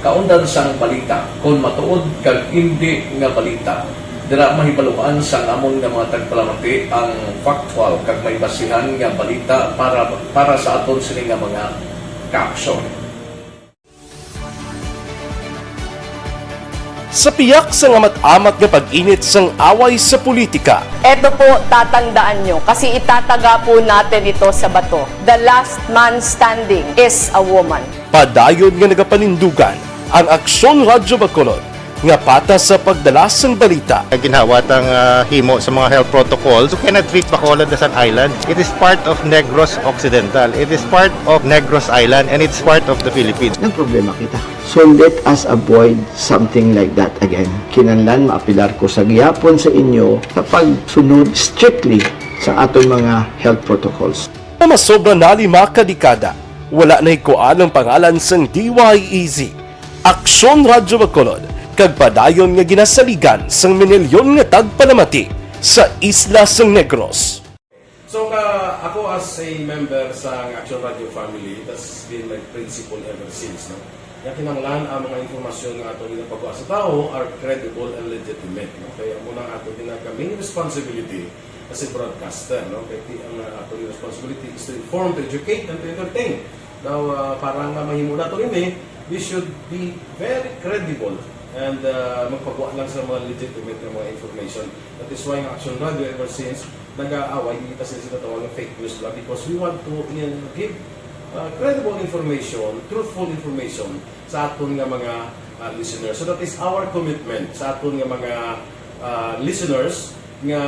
kaundan sang balita, kon matuod kag indi nga balita. Dira mahibaluan sang amon nga mga tagpalamati ang factual kag may basihan nga balita para, para sa aton sini nga mga kaaksyon. Sa piyak sang amat-amat nga pag-init sang away sa politika, Eto po, tatandaan nyo, kasi itataga po natin ito sa bato. The last man standing is a woman. Padayon nga nagapanindugan ang Aksyon Radyo Bacolod nga patas sa pagdala sang balita. Ginhawa ta nga himo sa mga health protocols. You cannot treat Bacolod as an island. It is part of Negros Occidental. It is part of Negros Island, and it's part of the Philippines. Nagproblema kita. So let us avoid something like that again. Kinahanglan maapelar ko sa gihapon sa inyo sa pagsunod strictly sa aton mga health protocols. Masobra na lima ka dekada, wala nahikuan ang pangalan sang D Y E Z, Aksyon Radyo Bacolod, kag padayon nga ginasaligan sang minilyon nga tagpalamati sa isla sang Negros. So, ka, ako as a member sa Action Radio family, that's been my principle ever since, no? Nga kinahanglan ang mga impormasyon nga ato ginapagawa sa tawo are credible and legitimate, no? Kaya amo na ato ginag-, main responsibility Kasi broadcaster, no? Kay ti-, ang, uh, ato responsibility is to inform, to educate, and to entertain. Now, uh, para nga mahimo nato ini, we should be very credible and, uh, magpagwa lang sa mga legitimate nga mga information. That is why ang Action Radio ever since nag-aaway, hindi kasi sila tawag ng fake news lang because we want to, uh, give, uh, credible information, truthful information sa aton nga mga, uh, listeners. So that is our commitment sa aton nga mga, uh, listeners nga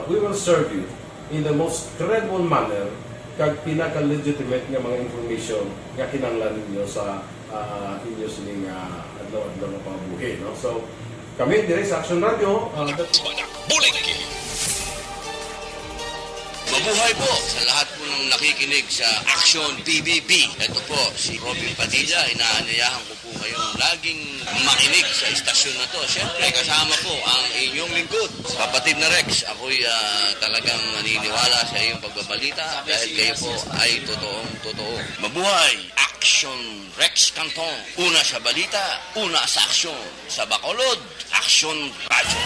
we will serve you in the most credible manner kag pinaka-legitimate nga mga information nga kinahanglan ninyo sa, ah, inyo sining, ah, adlaw-adlaw nga pambuhi, no? So, kami dire sa Action Radio, ah, that- Mabuhay po sa lahat po ng nakikinig sa Action P B B. Ito po si Robin Padilla, inaanyayahan ko po kayong laging makinig sa istasyon na to. Siyempre, kasama po ang inyong lingkod, kapatid na Rex. Ako'y, ah, talagang naniniwala sa iyong pagbabalita dahil kayo po ay totoong totoo. Mabuhay! Action Rex Canton. Una sa balita, una sa aksyon. Sa Bacolod, Action Radyo.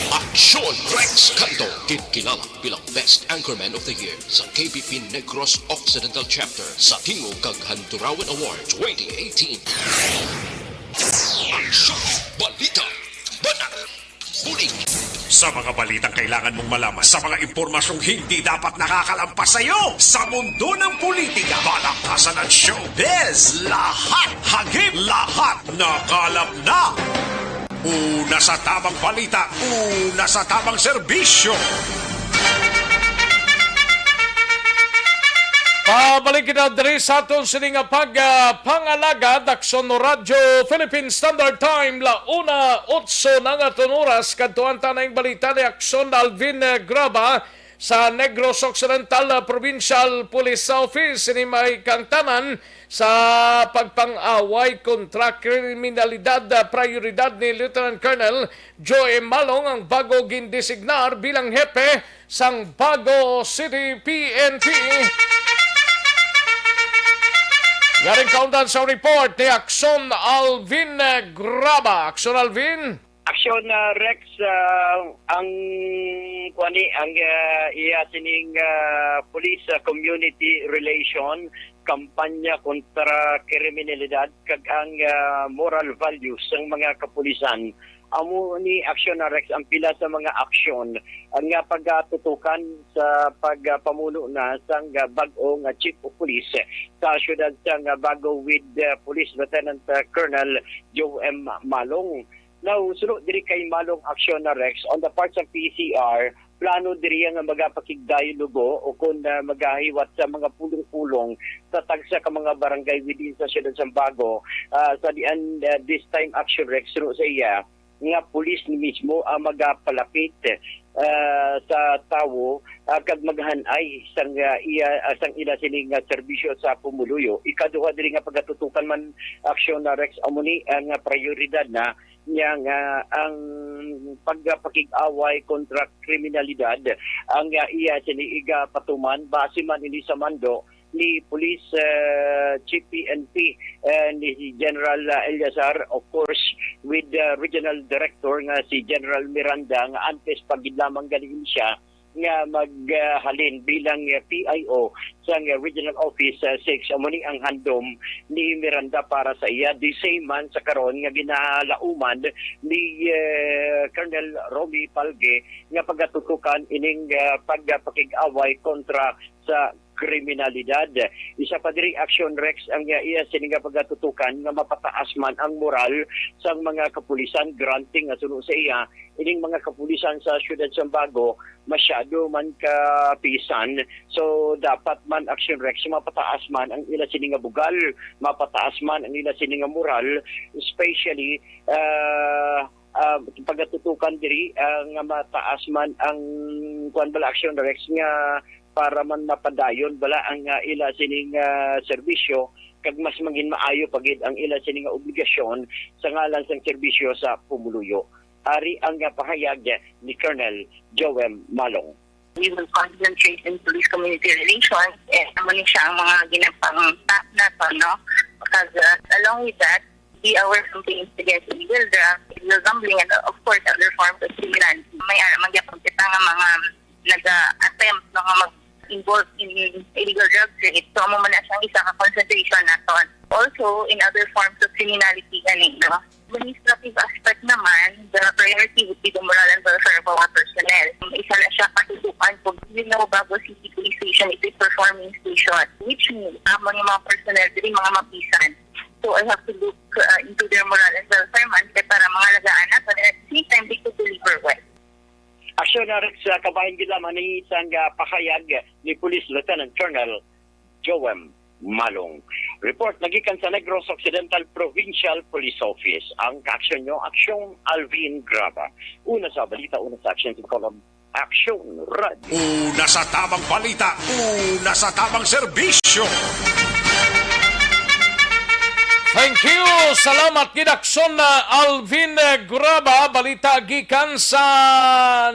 Action Rex Canton, ginkilala bilang Best Anchorman of the Year sa K B P Negros Occidental Chapter sa Tingog kag Handurawan Award twenty eighteen. Action! Balita! Banat! Bulig! Sa mga balitang kailangan mong malaman, sa mga impormasyong hindi dapat nakakalampas sa iyo, sa mundo ng politika, balakasan at showbiz, lahat hagip, lahat nakalap na. Una sa tamang balita, una sa tamang serbisyo. Pabalik kita diri sa aton sini nga pag, ah, pangalagad, Aksyon Radyo Philippine Standard Time, la una otso na nga aton oras. Kadtuan ta na ang balita ni Aksyon Alvin, eh, Graba sa Negros Occidental, ah, Provincial Police Office. Ini may kaangtanan sa pagpang-away kontra kriminalidad, ah, prioridad ni Lieutenant Colonel Joe M. Malong ang bago gindesignar bilang hepe sang Bago City P N P. Yaring kaundan sa report ni Aksyon Alvin Graba. Aksyon Alvin. Aksyon, ah, Rex, ah, ang kuan ni, ang, ah, iya sining, ah, police, ah, community relation, kampanya kontra kriminalidad kag ang, ah, moral values sang mga kapulisan. Amo ni Aksyon na Rex ang pila sa mga aksyon, ah, nga pagatutukan sa pagpamuno na sang, ah, bag-o nga Chief of Police sa siyudad sang, ah, Bago with, ah, Police Lieutenant, ah, Colonel Joe M. Malong. Now, suno diri kay Malong Aksyon na Rex, on the part sa P C R, plano diri nga magapakigdialogo o kon, ah, magahiwat sa mga pulong-pulong sa tagsa ka mga barangay within sa siyudad sang Bago, ah, sa diin, ah, this time Action Rex, suno sa iya, nga pulis ni mismo ang magapalapit, ah, sa tawo, ah, kag maghan-ay sang, ah, iya, ah, sang ila sini nga serbisyo sa pumuluyo. Ikaduha diri nga pagatutukan man, Aksyon na Rex, amo ni ang, ah, prioridad na niya nga ang pagpakig-away kontra kriminalidad ang, ah, iya sini igapatuman base man ini sa mando ni Police, ah, Chief P N P, ah, ni General, ah, Eleazar, of course, with, ah, Regional Director nga si General Miranda, nga antes pa gid lamang gani siya nga maghalin bilang, ah, P I O sa, ah, Regional Office, ah, six. Amo ni ang handom ni Miranda para sa iya. The same man sa karon nga ginalauman ni, ah, Colonel Romy Palge nga pagatutukan ining, ah, pagpakig-away kontra sa kriminalidad. Isa pa diri, Action Rex, ang, ah, iya sini nga pagatutukan nga mapataas man ang moral sang mga kapulisan, granting nga suno sa iya, ining mga kapulisan sa siyudad sang Bago masyado man ka pisan. So, dapat man, Action Rex, mapataas man ang ila sini nga bugal, mapataas man ang ila sini nga moral, especially, ah, ah, pagatutukan diri, ah, nga mataas man ang, kuwan bala, Action Rex, nga para man mapadayon bala ang, ah, ila sining, ah, serbisyo, kag mas mangin maayo pa gid ang ila sini nga obligasyon sa ngalan sang serbisyo sa pumuluyo. Ari ang, ah, pahayag ni Colonel Joem Malong. We will concentrate in police community relations, eh, amo ni siya ang mga ginapang-top nato, no? Because, uh, along with that, the our campaigns against illegal drugs, illegal gambling, and of course, other forms of criminality. May ara man gyapon kita nga mga naga-attempt, no, nga mag-involve in illegal drug trade. So, amo man na siyang isa ka concentration naton. Also, in other forms of criminality, gani, no? Administrative aspect naman, the priority would be the moral and welfare of our personnel. Isa na siya katutukan kung, you know, Bago City Police Station is a performing station, which means, amo nga mga personnel, dili mga mapisan. So, I have to look uh, into their moral and welfare man, kay para mga alagaan naton, and at the same time, they could deliver well. Aksyon na rin sa kabahin gid lamang ni isang ah, pahayag ni Police Lieutenant Colonel Joem Malong. Report nagikan sa Negros Occidental Provincial Police Office. Ang kaaksyon nyo, Aksyong Alvin Graba. Una sa balita, una sa aksyon, sa Column Aksyon Radio. Una sa tamang balita, una sa tamang serbisyo. Thank you. Salamat gid, Aksyong Alvin Graba. Balita gikan sa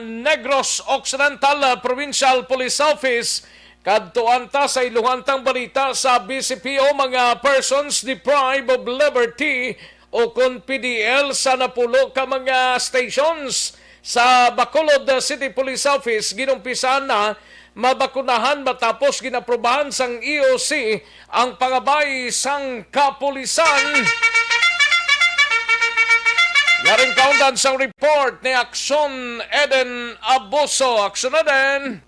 Negros Occidental Provincial Police Office. Kadtuan ta sa iluhantang balita sa B C P O, mga persons deprived of liberty o kon P D L sa napulo ka mga stations sa Bacolod City Police Office. Ginumpisahan na mabakunahan matapos ginaprubahan sang E O C ang pangabay sang kapulisan. Yaring kaundan sang report ni Aksyon Eden Abuso. Aksyon Eden!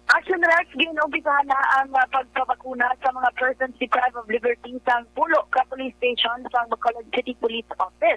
Action Rex, ginumpisahan na ang ah, pagpabakuna sa mga persons deprived of liberty sang pulo ka police station sang Bacolod City Police Office.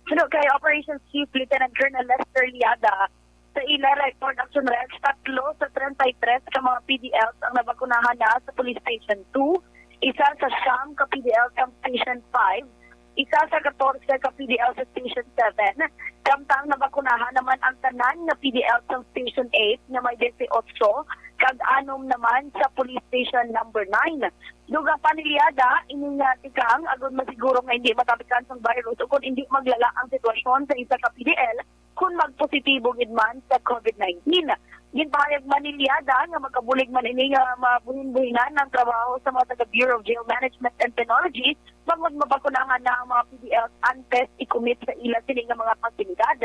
Suno kay Operations Chief Lieutenant Colonel Lester Liada, sa ila record, Action Rex, tatlo sa treinta y tres ka mga P D Ls ang nabakunahan na sa Police Station two, isa sa siyam ka P D L sang Station five, isa sa katorse ka P D L sa Station seven, samtang nabakunahan naman ang tanan nga P D L sa Station eight nga may dieciocho, kag anom naman sa Police Station Number nine. Dugang pa ni Liada, ini nga tikang agud masiguro nga hindi matapikan sang virus ukon hindi maglala ang sitwasyon sa isa ka P D L kung magpositibo gid man sa COVID nineteen. Ginpahayag man ni Liada nga makabulig man ini nga mabuhin-buhinan ang trabaho sa mga taga Bureau of Jail Management and Penology bangod mabakunahan na ang mga P D Ls antes i-commit sa ila sini nga mga pasilidad.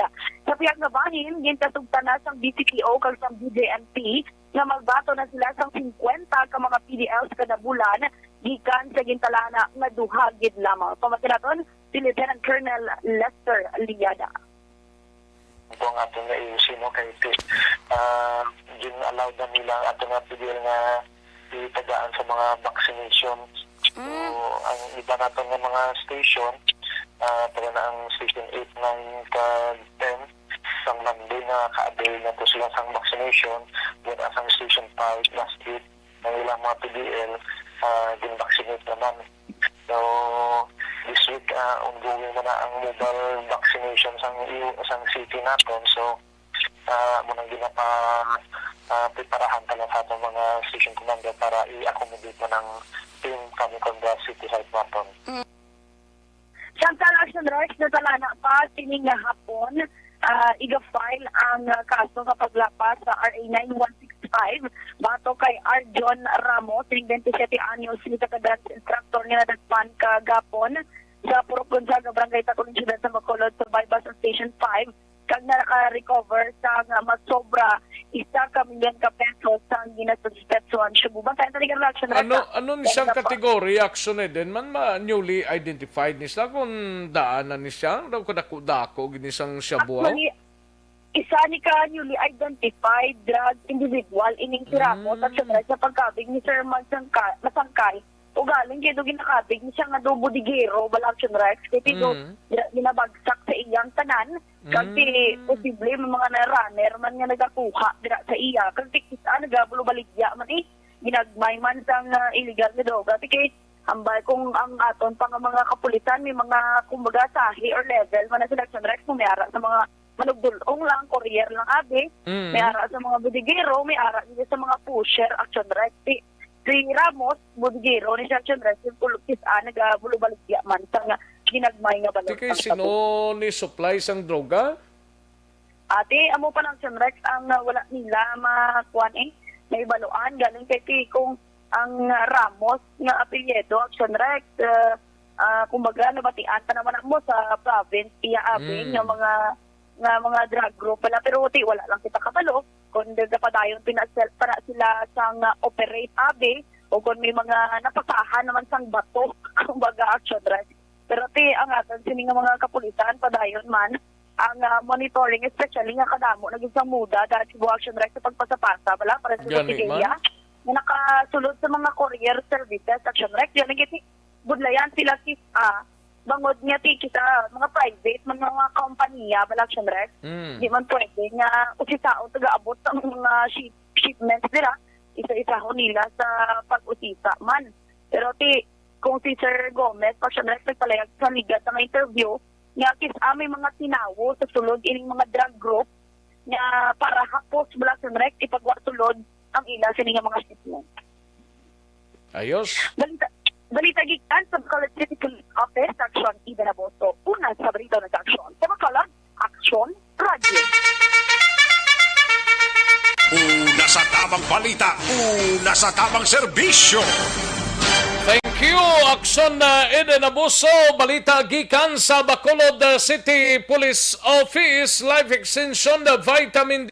Sa pihak nga bahin, gintasugtan na sang B C P O kag sang B J M P nga magbaton na sila sang fifty ka mga P D Ls kada bulan gikan sa gintalana nga duha gid lamang. Pamati naton si Lieutenant Colonel Lester Liada. Ito ang aton na iusin, no, kay ti-, ah, gin-allow na nila ang aton nga P D L nga itagaan sa mga vaccination. So, Mm. ang iba naton nga mga station, ah, taga na ang station eight, nine, kag ten, sang Monday nga ka-avail na to sila sang vaccination, whereas ang station five last week, ang ilang mga P D L, ah, gin-vaccinate naman. So, this week, ah, ongoing man na ang mobile vaccination sang, sang city naton. So, ah, mo nang ginapa, ah, preparahan pa lang sa atong mga station commander para i-accommodate mo ng team coming from the city health naton. Samtang, Action Rex, natalana pa sining nga hapon, ah, iga-file ang ah, kaso nga paglapas sa R A nine one six five batok kay Arjon Ramos, ning twenty-seven anyos, nga taga-dance instructor nga nadagpan kagapon sa Purok Gonzaga, Barangay Tacolin, Siyudad sa Bacolod, sa Baybas sa Station five, kag naka-recover sa nga masobra isa ka milyon ka pesos sa ginasuspetsuhan. Siya buban tayo talaga reaction. Ano, ano ni siyang kategorya, Action Eden? Man ma newly identified ni sila kung daan na ni siya? Daw kadako-dako gid ni sang siya buhaw? Actually, isa ni ka newly identified drug individual ining si Ramos Mm. at siyempre sa pagkabig ni Sir Magsangka-, Masangkay. Ugaling kay do ginakabig ni siya nga do bodigero, bala, Action Rex. Kay ti do Mm. gina-, ginabagsak sa iyang tanan. Kag ti Mm. posible may mga na-runner man nga nagakuha dira sa iya. Kag ti kita nagabulo baligya man eh. Ginagmay man sang ah, illegal nga droga. Ti kay ambal kung ang aton pa nga mga kapulisan may mga, kumbaga, sahi or level man na sila, Action Rex, kung may ara sa mga manugdulong lang, courier lang, abi. Mm. May ara sa mga bodigero, may ara din sa mga pusher, Action Rex. Si, si Ramos, bodigero ni siya, Action Rex, yung pulukis, ah, nagabulubaligya man sa nga ginagmay nga balon. Ti kay sang sino tabi ni supply sang droga? Ate, amo pa lang, Action Rex, ang ah, wala nila makuan eh, maibaluan. Galing kay ti kung ang ah, Ramos nga apelyido, Action Rex, ah, Ah, kumbaga, nabatian pa naman mo sa province, iya, abi, Mm. nga mga, nga mga drug group pala. Pero, ti, wala lang kita kabalo kung nagapadayon pina-, para sila sang, ah, operate, abi, o kung may mga napasahan naman sang bato, kumbaga, Action Rex. Pero, ti, ang aton sini nga mga kapulisan, padayon man ang, ah, monitoring, especially nga kadamo na gid sang muda dahil sa Action Rex sa pagpasapasa, wala, para sa Gani, City man. Area, nga nakasulod sa mga courier services, Action Rex. Yan ang giti-, budlayan sila, kis-, ah, bangod nga ti kita, mga private, mga, mga kompanya, wala, Action Rex. Mm. Di man pwede nga usisaon taga-abot sa mga ship-, shipments nila, isa-isahon nila sa pag-usisa man. Pero ti, kung si Sir Gomez, Action Rex, nagpalayag sa ligat nga interview, nga kis-, ah, may mga tinawo sa sulod ining mga drug group nga para hapos, wala, Action Rex, ipagwa sulod ang ila sini nga mga shipment. Ayos. Balita, balita gikan sa Bacolod City Police Office, Action Ida Naboso. Una sa balita na sa Action. Sa Bacolod, Action Radio. Una sa tamang balita, una sa tamang serbisyo. Thank you, Action, uh, Eden Abuso. Balita gikan sa Bacolod, uh, City Police Office, Life Extension, uh, Vitamin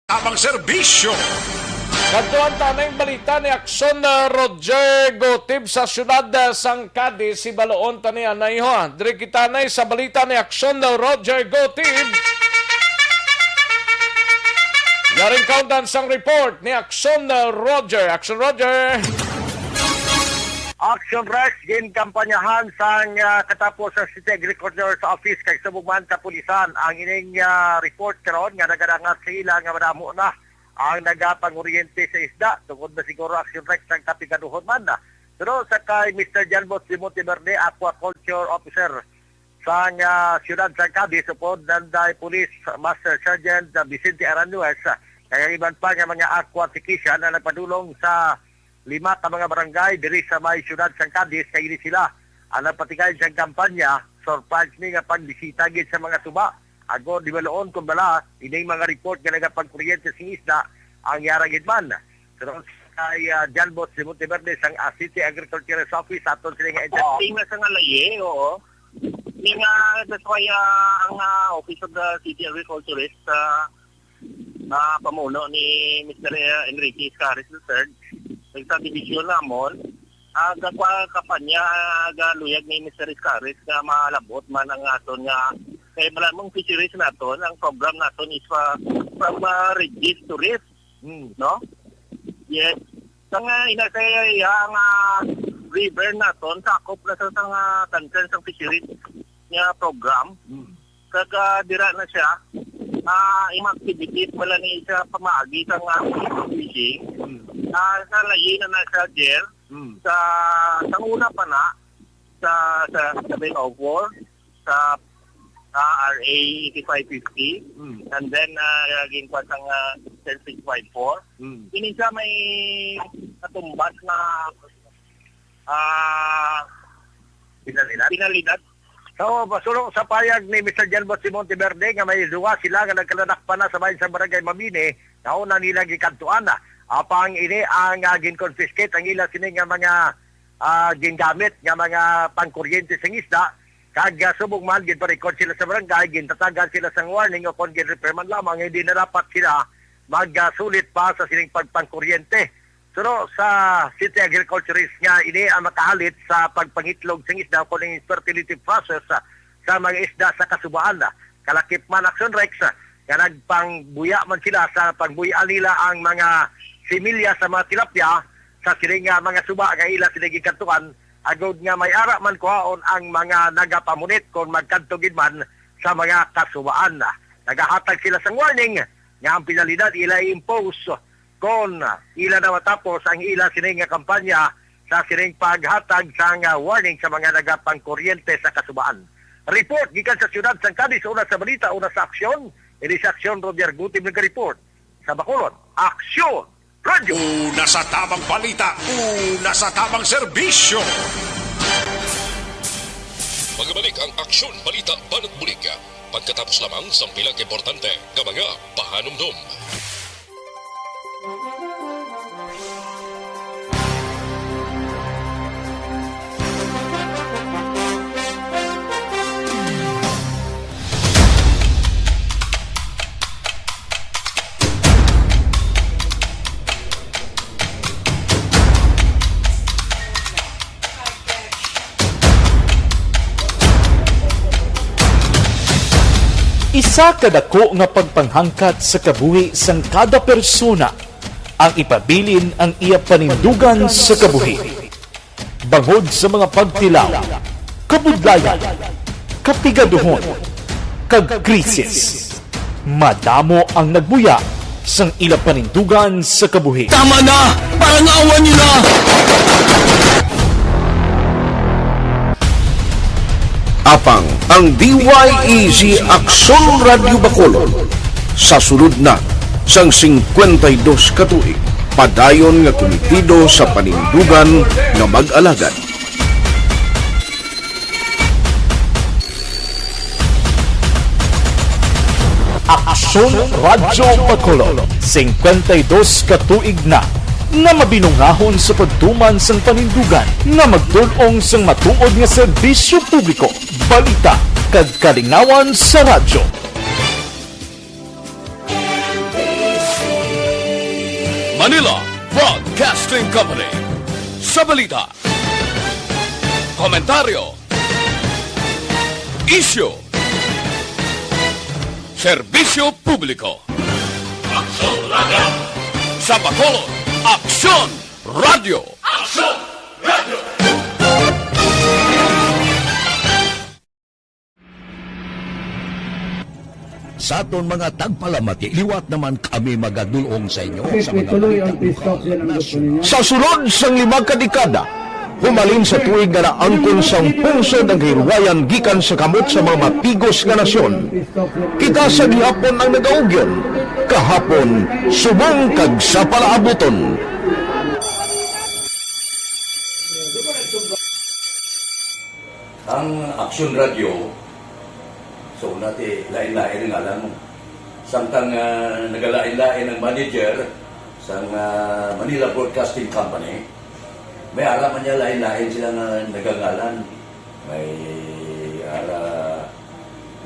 Tamang serbisyo. Kadtuan ta na yung balita ni Action, uh, Roger Gotib sa siyudad, uh, sang Cadiz, si Baloon ta niya na iho, ah. Diri kita na sa balita ni Action, uh, Roger Gotib. Yaring kaundan sang report ni Action, uh, Roger. Action, Roger. Action Rex, ginkampanyahan sang, ah, katapo sa City Agriculture sa Office kag subong man kapulisan ang ining, ah, report karon nga nagadangat sa ila nga madamo na ang nagapanguryente sa isda tungod na siguro, Action Rex, ang kapigaduhon man. Pero sa kay Mister John Boss de Monteverde, Aquaculture Officer sang, ah, siyudad sang Cadiz, upod nanday Police Master Sergeant, ah, Vicente Aranjuez, ah, kag ang iban pa nga mga aqua technician ang nagpadulong sa lima ka mga barangay diri sa may siyudad sang Cadiz, kag ini sila ang nagpatikay sang kampanya, surprise ni nga pagbisita gid sa mga suba. Agod di maluon kon bala ining mga report nga nagapagkuryente sing isda ang yara gid man. Sunod kay, ah, John Boss de Monteverde sang, ah, City Agriculture's Office, aton sila nga Oo, interview. Tingnan sa ngalaye, oo. Ning, ah, that's why, ah, ang, ah, Office of the City Agriculturist, ah, ah, pamuno ni Mister Enrique Iscaris the third, sa division namon, ah, gakwa kampanya, ah, galuyag ni Mister Iscaris nga malabot man ang aton nga, kay malamang fisheries naton, ang program naton is pa, from, ah, Regis to Reef, Hmm. no? Yes. Sa nga ina sa iya nga river naton, sakop na sa, sa nga concern sa fisheries nga program. Hmm. Kag, ah, dira na siya, ah, yung activities wala ni siya pamaagi sa nga fishing. Hmm. Ah, sa layi na na siya, Jer. Hmm. Sa, sa una pa na, sa, sa seven oh four, sa, ah, R A eighty-five fifty, Hmm. and then, ah, naging pa sa nga ten six five four. Hmm. Kini siya may natumbas na, ah, Penalidad? penalidad. So, pasulo sa payag ni Mister John Boss de Monteverde nga may duwa sila nga nagkaladakpan na sa bahin sa Barangay Mabini, nauna nila gikadtuan. Apang ini ang, ah, gin-confiscate ang ila sini nga mga, ah, gingamit nga mga pangkuryente sang isda, kag, ah, subong man ginpa-record sila sa barangay, gintatagan sila sang warning o kon gin-repriman lamang, hindi na dapat sila magsulit pa sa sining pagpangkuryente. Pero sa City Agriculturist nga ini ang makahalit sa pagpangitlog sang isda o kuning fertility process, ah, sa mga isda sa kasubaan. Kalakip man, Action Rex, ah, nga nagpangbuya man sila sa pangbuy-an nila ang mga similya sa mga tilapia sa sining nga mga suba nga ila sila gikadtuan, agod nga may ara man kuhaon ang mga nagapamunit kon magkadto gid man sa mga kasubaan. Nagahatag sila sang warning nga ang penalidad ila i-impose kon ila na matapos ang ila sining nga kampanya sa sining paghatag sang, ah, warning sa mga nagapangkuryente sa kasubaan. Report gikan sa siyudad sang Cadiz, una sa balita, una sa aksyon. Ini si Aksyon Roger Gutim nag-report. Sa Bacolod, Aksyon Radio. Una sa tamang balita, una sa tamang serbisyo. Magbalik ang Aksyon Balita Banat Bulig pagkatapos lamang sang pila ka importante nga mga pahanumdom. Isa ka dako nga pagpanghangkat sa kabuhi sang kada persona ang ipabilin ang iya panindugan sa kabuhi. Bangod sa mga pagtilaw, kabudlayan, kapigaduhon, kag krisis, madamo ang nagbuya sang ila panindugan sa kabuhi. Tama na! Parang awan niyo na! Apang ang D Y E G Aksyon Radyo Bacolod sa sulod na sang singkwenta y dos ka tuig, padayon nga kumitido sa panindugan nga mag-alagad. Aksyon Radyo Bacolod, singkwenta y dos ka tuig na nga mabinungahon sa pagtuman sang panindugan nga magtul-ong sang matuod nga serbisyo publiko, balita, kag kalingawan sa radyo. Manila Broadcasting Company. Sa balita, komentaryo, isyu, serbisyo publiko. Aksyon Radyo. Sa Bacolod, Aksyon Radyo. Aksyon Radyo. Sa aton mga tagpalamati, liwat naman kami magadul-ong sa inyo sa mga balita lokal, nasyonal. Sa sulod sang lima ka dekada, Humalin sa tuig nga naangkon sang pungsod ang kahilwayan gikan sa kamot sa mga mapigos nga nasyon. Kita sa gihapon ang nagaugyon, kahapon subong kag sa palaabuton. Ang Aksyon Radyo, so, nati, lain-lain ang ngalan mo. Samtang, ah, nagalain-lain ang manager sang, ah, Manila Broadcasting Company, may ara man niya lain-lain sila nga nagangalan. May ara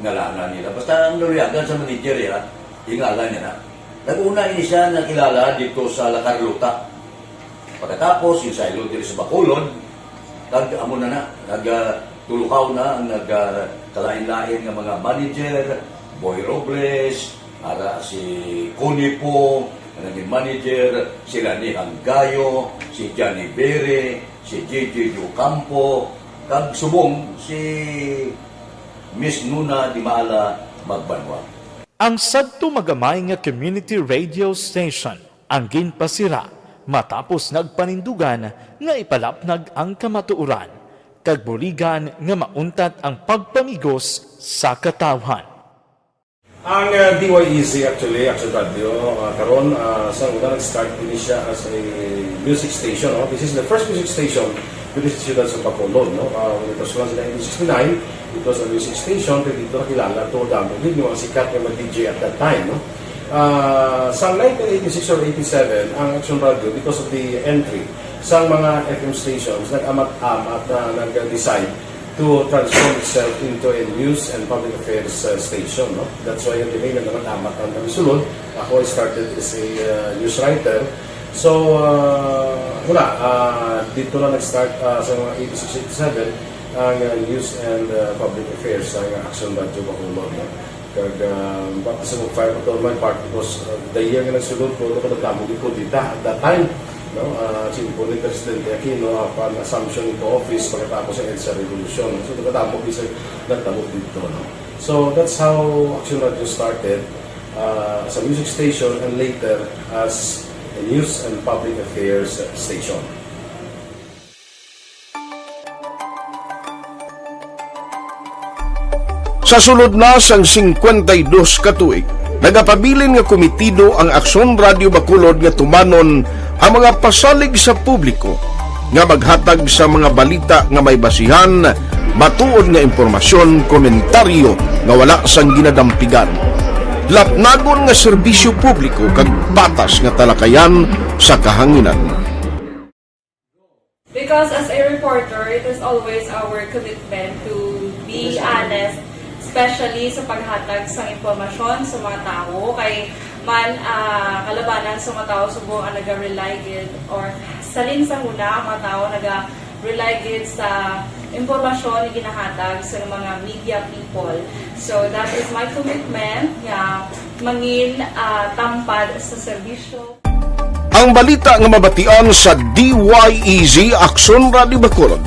ngalanan nila. Basta ang naluyagan sa manager, ya, ingalan niya na. Nag-una ini siya nakilala dito sa La Carlota. Pagkatapos, yung saylo diri sa Bacolod, kag amo na na, nag, ah, tulukaw na ang nag, ah, kalain-lain nga mga manager, Boy Robles, ara si Connie Po, nga naging manager, si Rani Hanggayo, si Johnny Bere, si J J Ocampo, kag subong si Miss Nuna Dimala Magbanwa. Ang sadto magamay nga community radio station ang ginpasira matapos nagpanindugan nga ipalapnag ang kamatuoran kag buligan nga mauntat ang pagpamigos sa katawhan. Ang, uh, D Y E Z actually, Action Radio, uh, karon, uh, sa una nag-start din siya as a music station. No? This is the first music station dito sa siyudad sa Bacolod. No? Uh, when it was launched in nineteen sixty-nine, it was a music station, kaya dito nakilala to damo din yung mga sikat nga mga D J at that time. No? Uh, sa nineteen eighty-six or eighty-seven, ang Action Radio, because of the entry sa mga F M stations, nag-amat-amat na nag-decide to transform itself into a news and public affairs, uh, station, no? That's why yung tinignan naman amat ang kami sulod. Ako, I started as a, uh, news writer. So, uh, wala, uh, dito na nag-start, uh, sa mga eighty-six, eighty-seven ang, uh, news and, uh, public affairs sa Action Radio Bacolod, no? Kag, ah, baptism of fire ko to my part because, ah, the year nga nagsulod ko, ano ko nagdamo di kudita at that time, no? Ah, simple ni Presidente Aquino, apan assumption into office pagkatapos ng EDSA Revolution. So, nagdamo di sa nagdamo dito, no? So, that's how Action Radio started, ah, as a music station and later as a news and public affairs station. Sa sulod na sang singkwenta y dos ka tuig, nagapabilin nga komitido ang Aksyon Radio Bacolod nga tumanon ang mga pasalig sa publiko nga maghatag sa mga balita nga may basihan, matuod nga impormasyon, komentaryo nga wala sang ginadampigan, lapnagon nga serbisyo publiko kag patas nga talakayan sa kahanginan. Because as a reporter, it is always our commitment to be honest, especially sa paghatag sang impormasyon sa mga tawo. Kay man, ah, kalabanan sa mga tawo subong ang naga-rely gid, or salin sa huna ang mga tawo naga-rely gid sa impormasyon nga ginahatag sa mga media people. So that is my commitment nga mangin, ah, tampad sa serbisyo. Ang balita nga mabatian sa D Y E Z Aksyon Radio Bacolod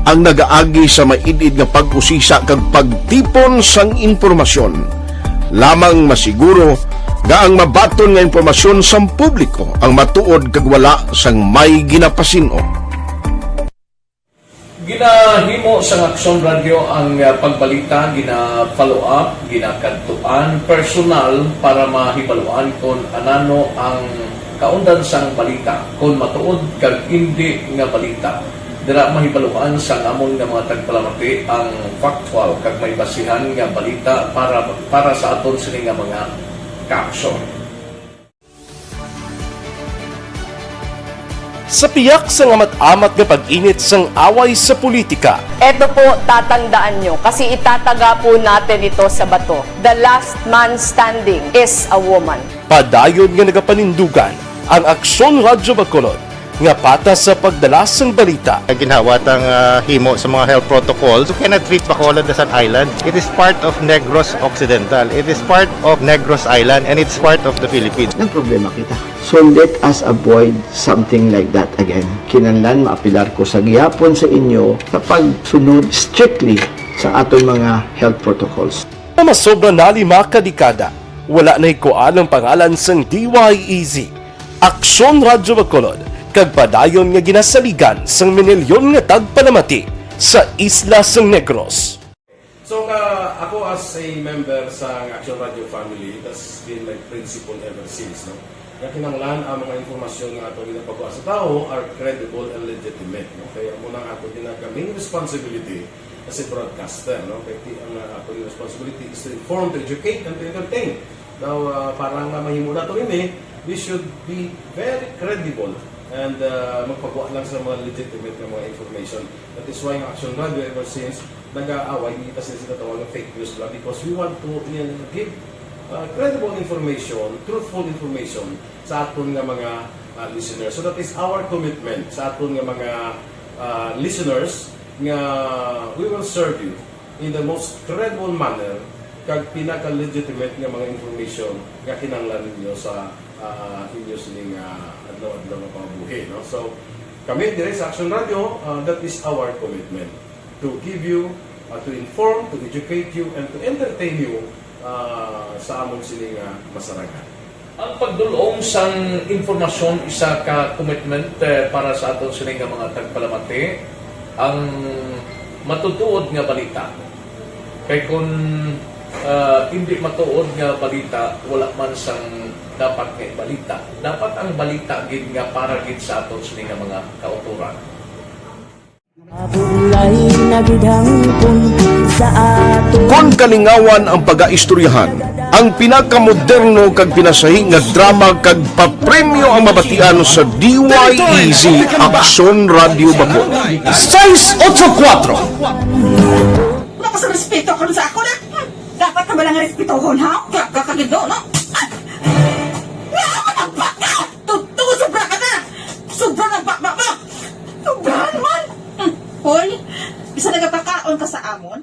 ang nagaagi sa maid-id nga pag-usisa kag pagtipon sang impormasyon. Lamang masiguro nga ang mabaton nga impormasyon sang publiko ang matuod kag wala sang may ginapasin-o. Ginahimo sang Aksyon Radio ang, ah, pagbalita, gina-follow up, ginakadtuan personal para mahibaluan kon anano ang kaundan sang balita, kon matuod kag indi nga balita. Dira mahibaluan sang amon nga mga tagpalamati ang factual kag may basihan nga balita para, para sa aton sini nga mga kaaksyon. Sa piyak sang amat-amat nga pag-init sang away sa politika, Eto po, tatandaan nyo, kasi itataga po natin ito sa bato. The last man standing is a woman. Padayon nga nagapanindugan ang Aksyon Radyo Bacolod nga patas sa pagdala sang balita. Ginhawa tang, ah, himo sa mga health protocols. You cannot treat Bacolod as an island. It is part of Negros Occidental. It is part of Negros Island, and it's part of the Philippines. Nagproblema kita. So let us avoid something like that again. Kinahanglan maapelar ko sa gihapon sa inyo sa pagsunod strictly sa aton mga health protocols. Nga masobra na lima ka dekada, wala nahikuan ang pangalan sang D Y E Z, Aksyon Radyo Bacolod, kag padayon nga ginasaligan sang minilyon nga tagpalamati sa isla sang Negros. So, nga ako as a member sa Action Radio family, that's been my principle ever since, no? Nga kinahanglan ang mga impormasyon nga ato ginapagwa sa tawo are credible and legitimate, no? Kaya amo na ang ato ginaka main responsibility as a broadcaster, no? Kaya ti-, ang, uh, ato responsibility is to inform, to educate, and to entertain. Now, uh, para nga mahimo nato ini, we should be very credible and, uh, magpagwa lang sa mga legitimate nga mga information. That is why ang Action Radio ever since nag-aaway, kita sila sa tawag nga fake news lang because we want to, uh, give, uh, credible information, truthful information sa aton nga mga, uh, listeners. So that is our commitment sa aton nga mga, uh, listeners nga we will serve you in the most credible manner kag pinaka-legitimate nga mga information nga kinahanglan ninyo sa, ah, inyo sining, ah, adlaw-adlaw nga pangabuhi, no? So, kami dire sa Action Radio, ah, that is our commitment to give you, ah, to inform, to educate you, and to entertain you, ah, sa amon sini nga masarangan. Ang pagdul-ong sang impormasyon isa ka commitment, eh, para sa aton sini nga mga tagpalamati. Ang matutuod nga balita. Kay kun, ah, hindi matuod nga balita, wala man sang dapat nga ibalita. Dapat ang balita gid nga para gid sa aton sini nga mga kautoran. Mabulay na gid hangpon sa aton. Kon kalingawan ang pagaistoryahan, ang pinakamoderno kag pinasahi nga drama kag papremyo ang mabatian sa D Y E Z Aksyon Radyo Bacolod. Seis ocho kuatro. Wala ka sa respeto karon sa ako na. Hmm, dapat ka ba lang respetohon, ha? Ka-, ka-, kagindo, no? Ah! Wala ka magbaka! Totoo, sobra ka na! Sobra na ba, ba, ba? Sobrahan man! Hmm, hoy, bisa nagapakaon ka sa amon?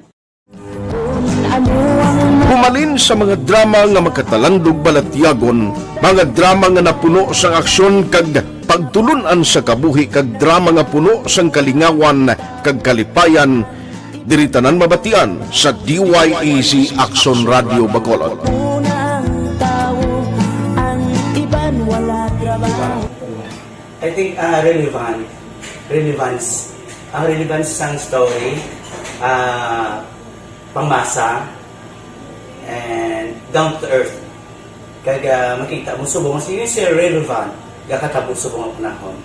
Humalin sa mga drama nga makatalandog balatyagon, mga drama nga napuno sang aksyon kag pagtulun-an sa kabuhi, kag drama nga puno sang kalingawan kag kalipayan, diri tanan mabatian sa D Y E Z Aksyon Radyo Bacolod. I think, ah, relevant. Relevance. Ang relevance sang story, ah, pangmasa, and down to earth. Kag, ah, makita mo subong, sige, sir, relevant, gakatabo subong ang panahon.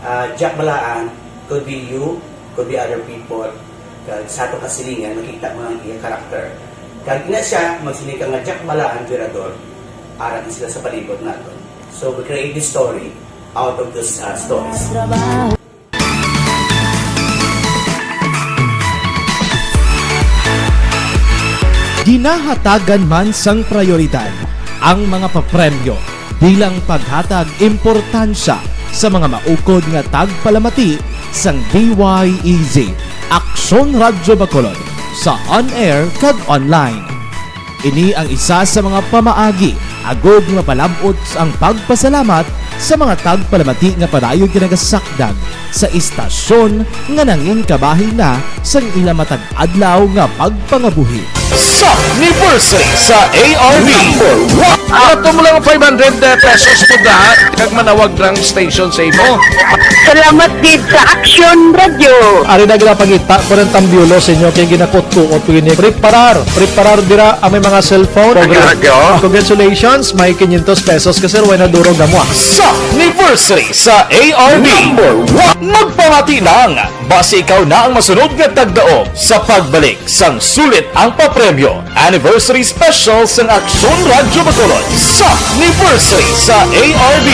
Ah, Jack Balaan, could be you, could be other people. Kag sa ato kasilingan, makita mo ang iya karakter. Kag ina siya, magsiling ka nga Jack Balaan, Virador, ara sila sa palibot naton. So, we create this story out of those, uh, stories. Ginahatagan man sang prayoridad ang mga papremyo bilang paghatag importansya sa mga maukod nga tagpalamati sang D Y E Z, Aksyon Radyo Bacolod, sa on-air kag online. Ini ang isa sa mga pamaagi agod nga mapalab-ot ang pagpasalamat sa mga tagpalamati nga padayon ginagasakdag sa istasyon nga nangin kabahin na sang ila matag adlaw nga pagpangabuhi. Sa anniversary sa A R B. Number one. Ato mo lang five hundred pesos mo da, kag manawag lang station sa imo. Salamat gid sa Action Radio. Ari na gina pangita ko ng tambiolo sa inyo kay ginakutkuot ko ini. Preparar, preparar dira ang may mga cellphone. Action Radio. Congratulations, may quinientos pesos ka, sir, way na durog na mo, ah. Sa anniversary sa A R B. Number one. Magpamati lang. Basi ikaw na ang masunod nga tagdaog sa pagbalik sang sulit ang papremyo. Anniversary Special sang Aksyon Radyo Bacolod sa anniversary sa A R B.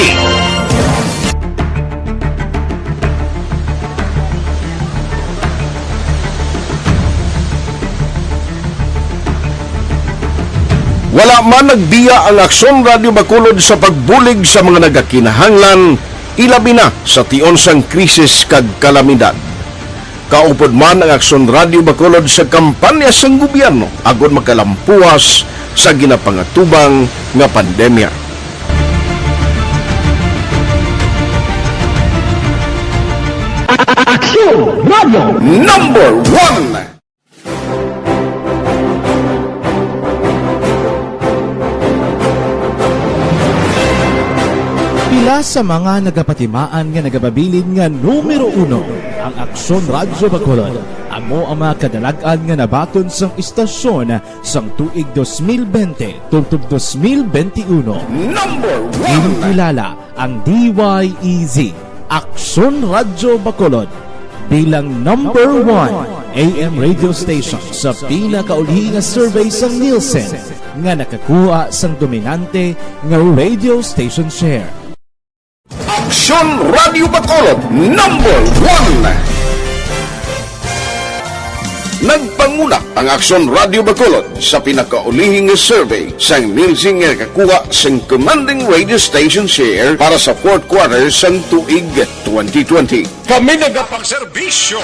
Wala man nagbiya ang Aksyon Radyo Bacolod sa pagbulig sa mga nagakinahanglan, ilabi na sa tion sang krisis kag kalamidad. Kaupod man ang Aksyon Radyo Bacolod sa kampanya sang gobyerno agod makalampuas sa ginapangatubang nga pandemya. Aksyon Radyo Number One. Pila Sa mga nagapatimaan nga nagapabilin nga numero uno, ang Aksyon Radyo Bacolod amo ang mga kadalag-an nga nabaton sang istasyon sang tuig dos mil bente tubtob dos mil bente uno. Number one. Ginkilala ang D Y E Z, Aksyon Radyo Bacolod, bilang number one A M radio station sa pinakauli nga survey sang Nielsen nga nakakuha sang dominante nga radio station share. Aksyon Radio Bacolod, number one. Nagpanguna ang Aksyon Radio Bacolod sa pinakaulihing survey sang Nielsen nga nakakuha sang commanding radio station share para sa fourth quarter sang tuig twenty twenty. Kami nagapagserbisyo.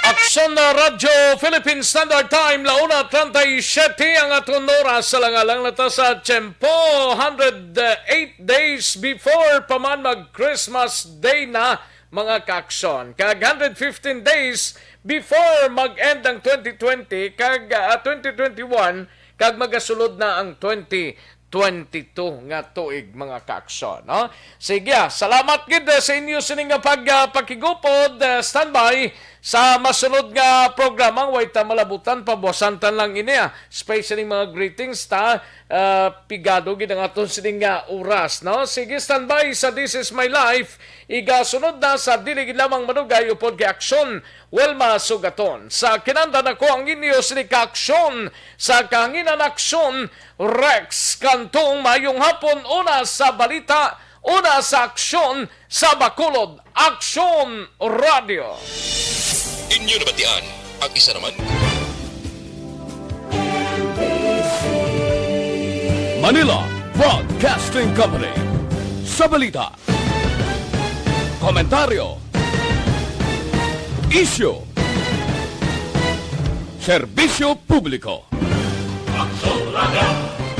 Aksyon na Radyo Philippine Standard Time, la una treinta y siete ang aton oras. Sa langalang na ta sa tiyempo, hundred eight days before pa man mag Christmas Day na, mga kaaksyon. Kag hundred fifteen days before mag-end ang twenty twenty, kag, ah, twenty twenty-one, kag magasulod na ang twenty twenty-two nga tuig, mga kaaksyon, no? Sige, ah, salamat gid, ah, sa inyo sini nga pag, ah, pakigupod. Ah, standby sa masunod nga programa, way ta malabutan, pabuwasan ta lang ini, ah. Space ning mga greetings ta, ah, pigado gid ang aton sini nga oras, no? Sige, standby sa This Is My Life. Igasunod na sa dili gid lamang madugay upod kay Aksyon Wilma Sugaton. Sa kinanda nako ang inyo sini ka Aksyon sa kahanginan, Aksyon Rex Cantong. Mayong hapon, una sa balita, una sa aksyon sa Bacolod, Aksyon Radio. Inyo nabatian ang isa naman. Manila Broadcasting Company. Sa balita, komentaryo, isyu, serbisyo publiko.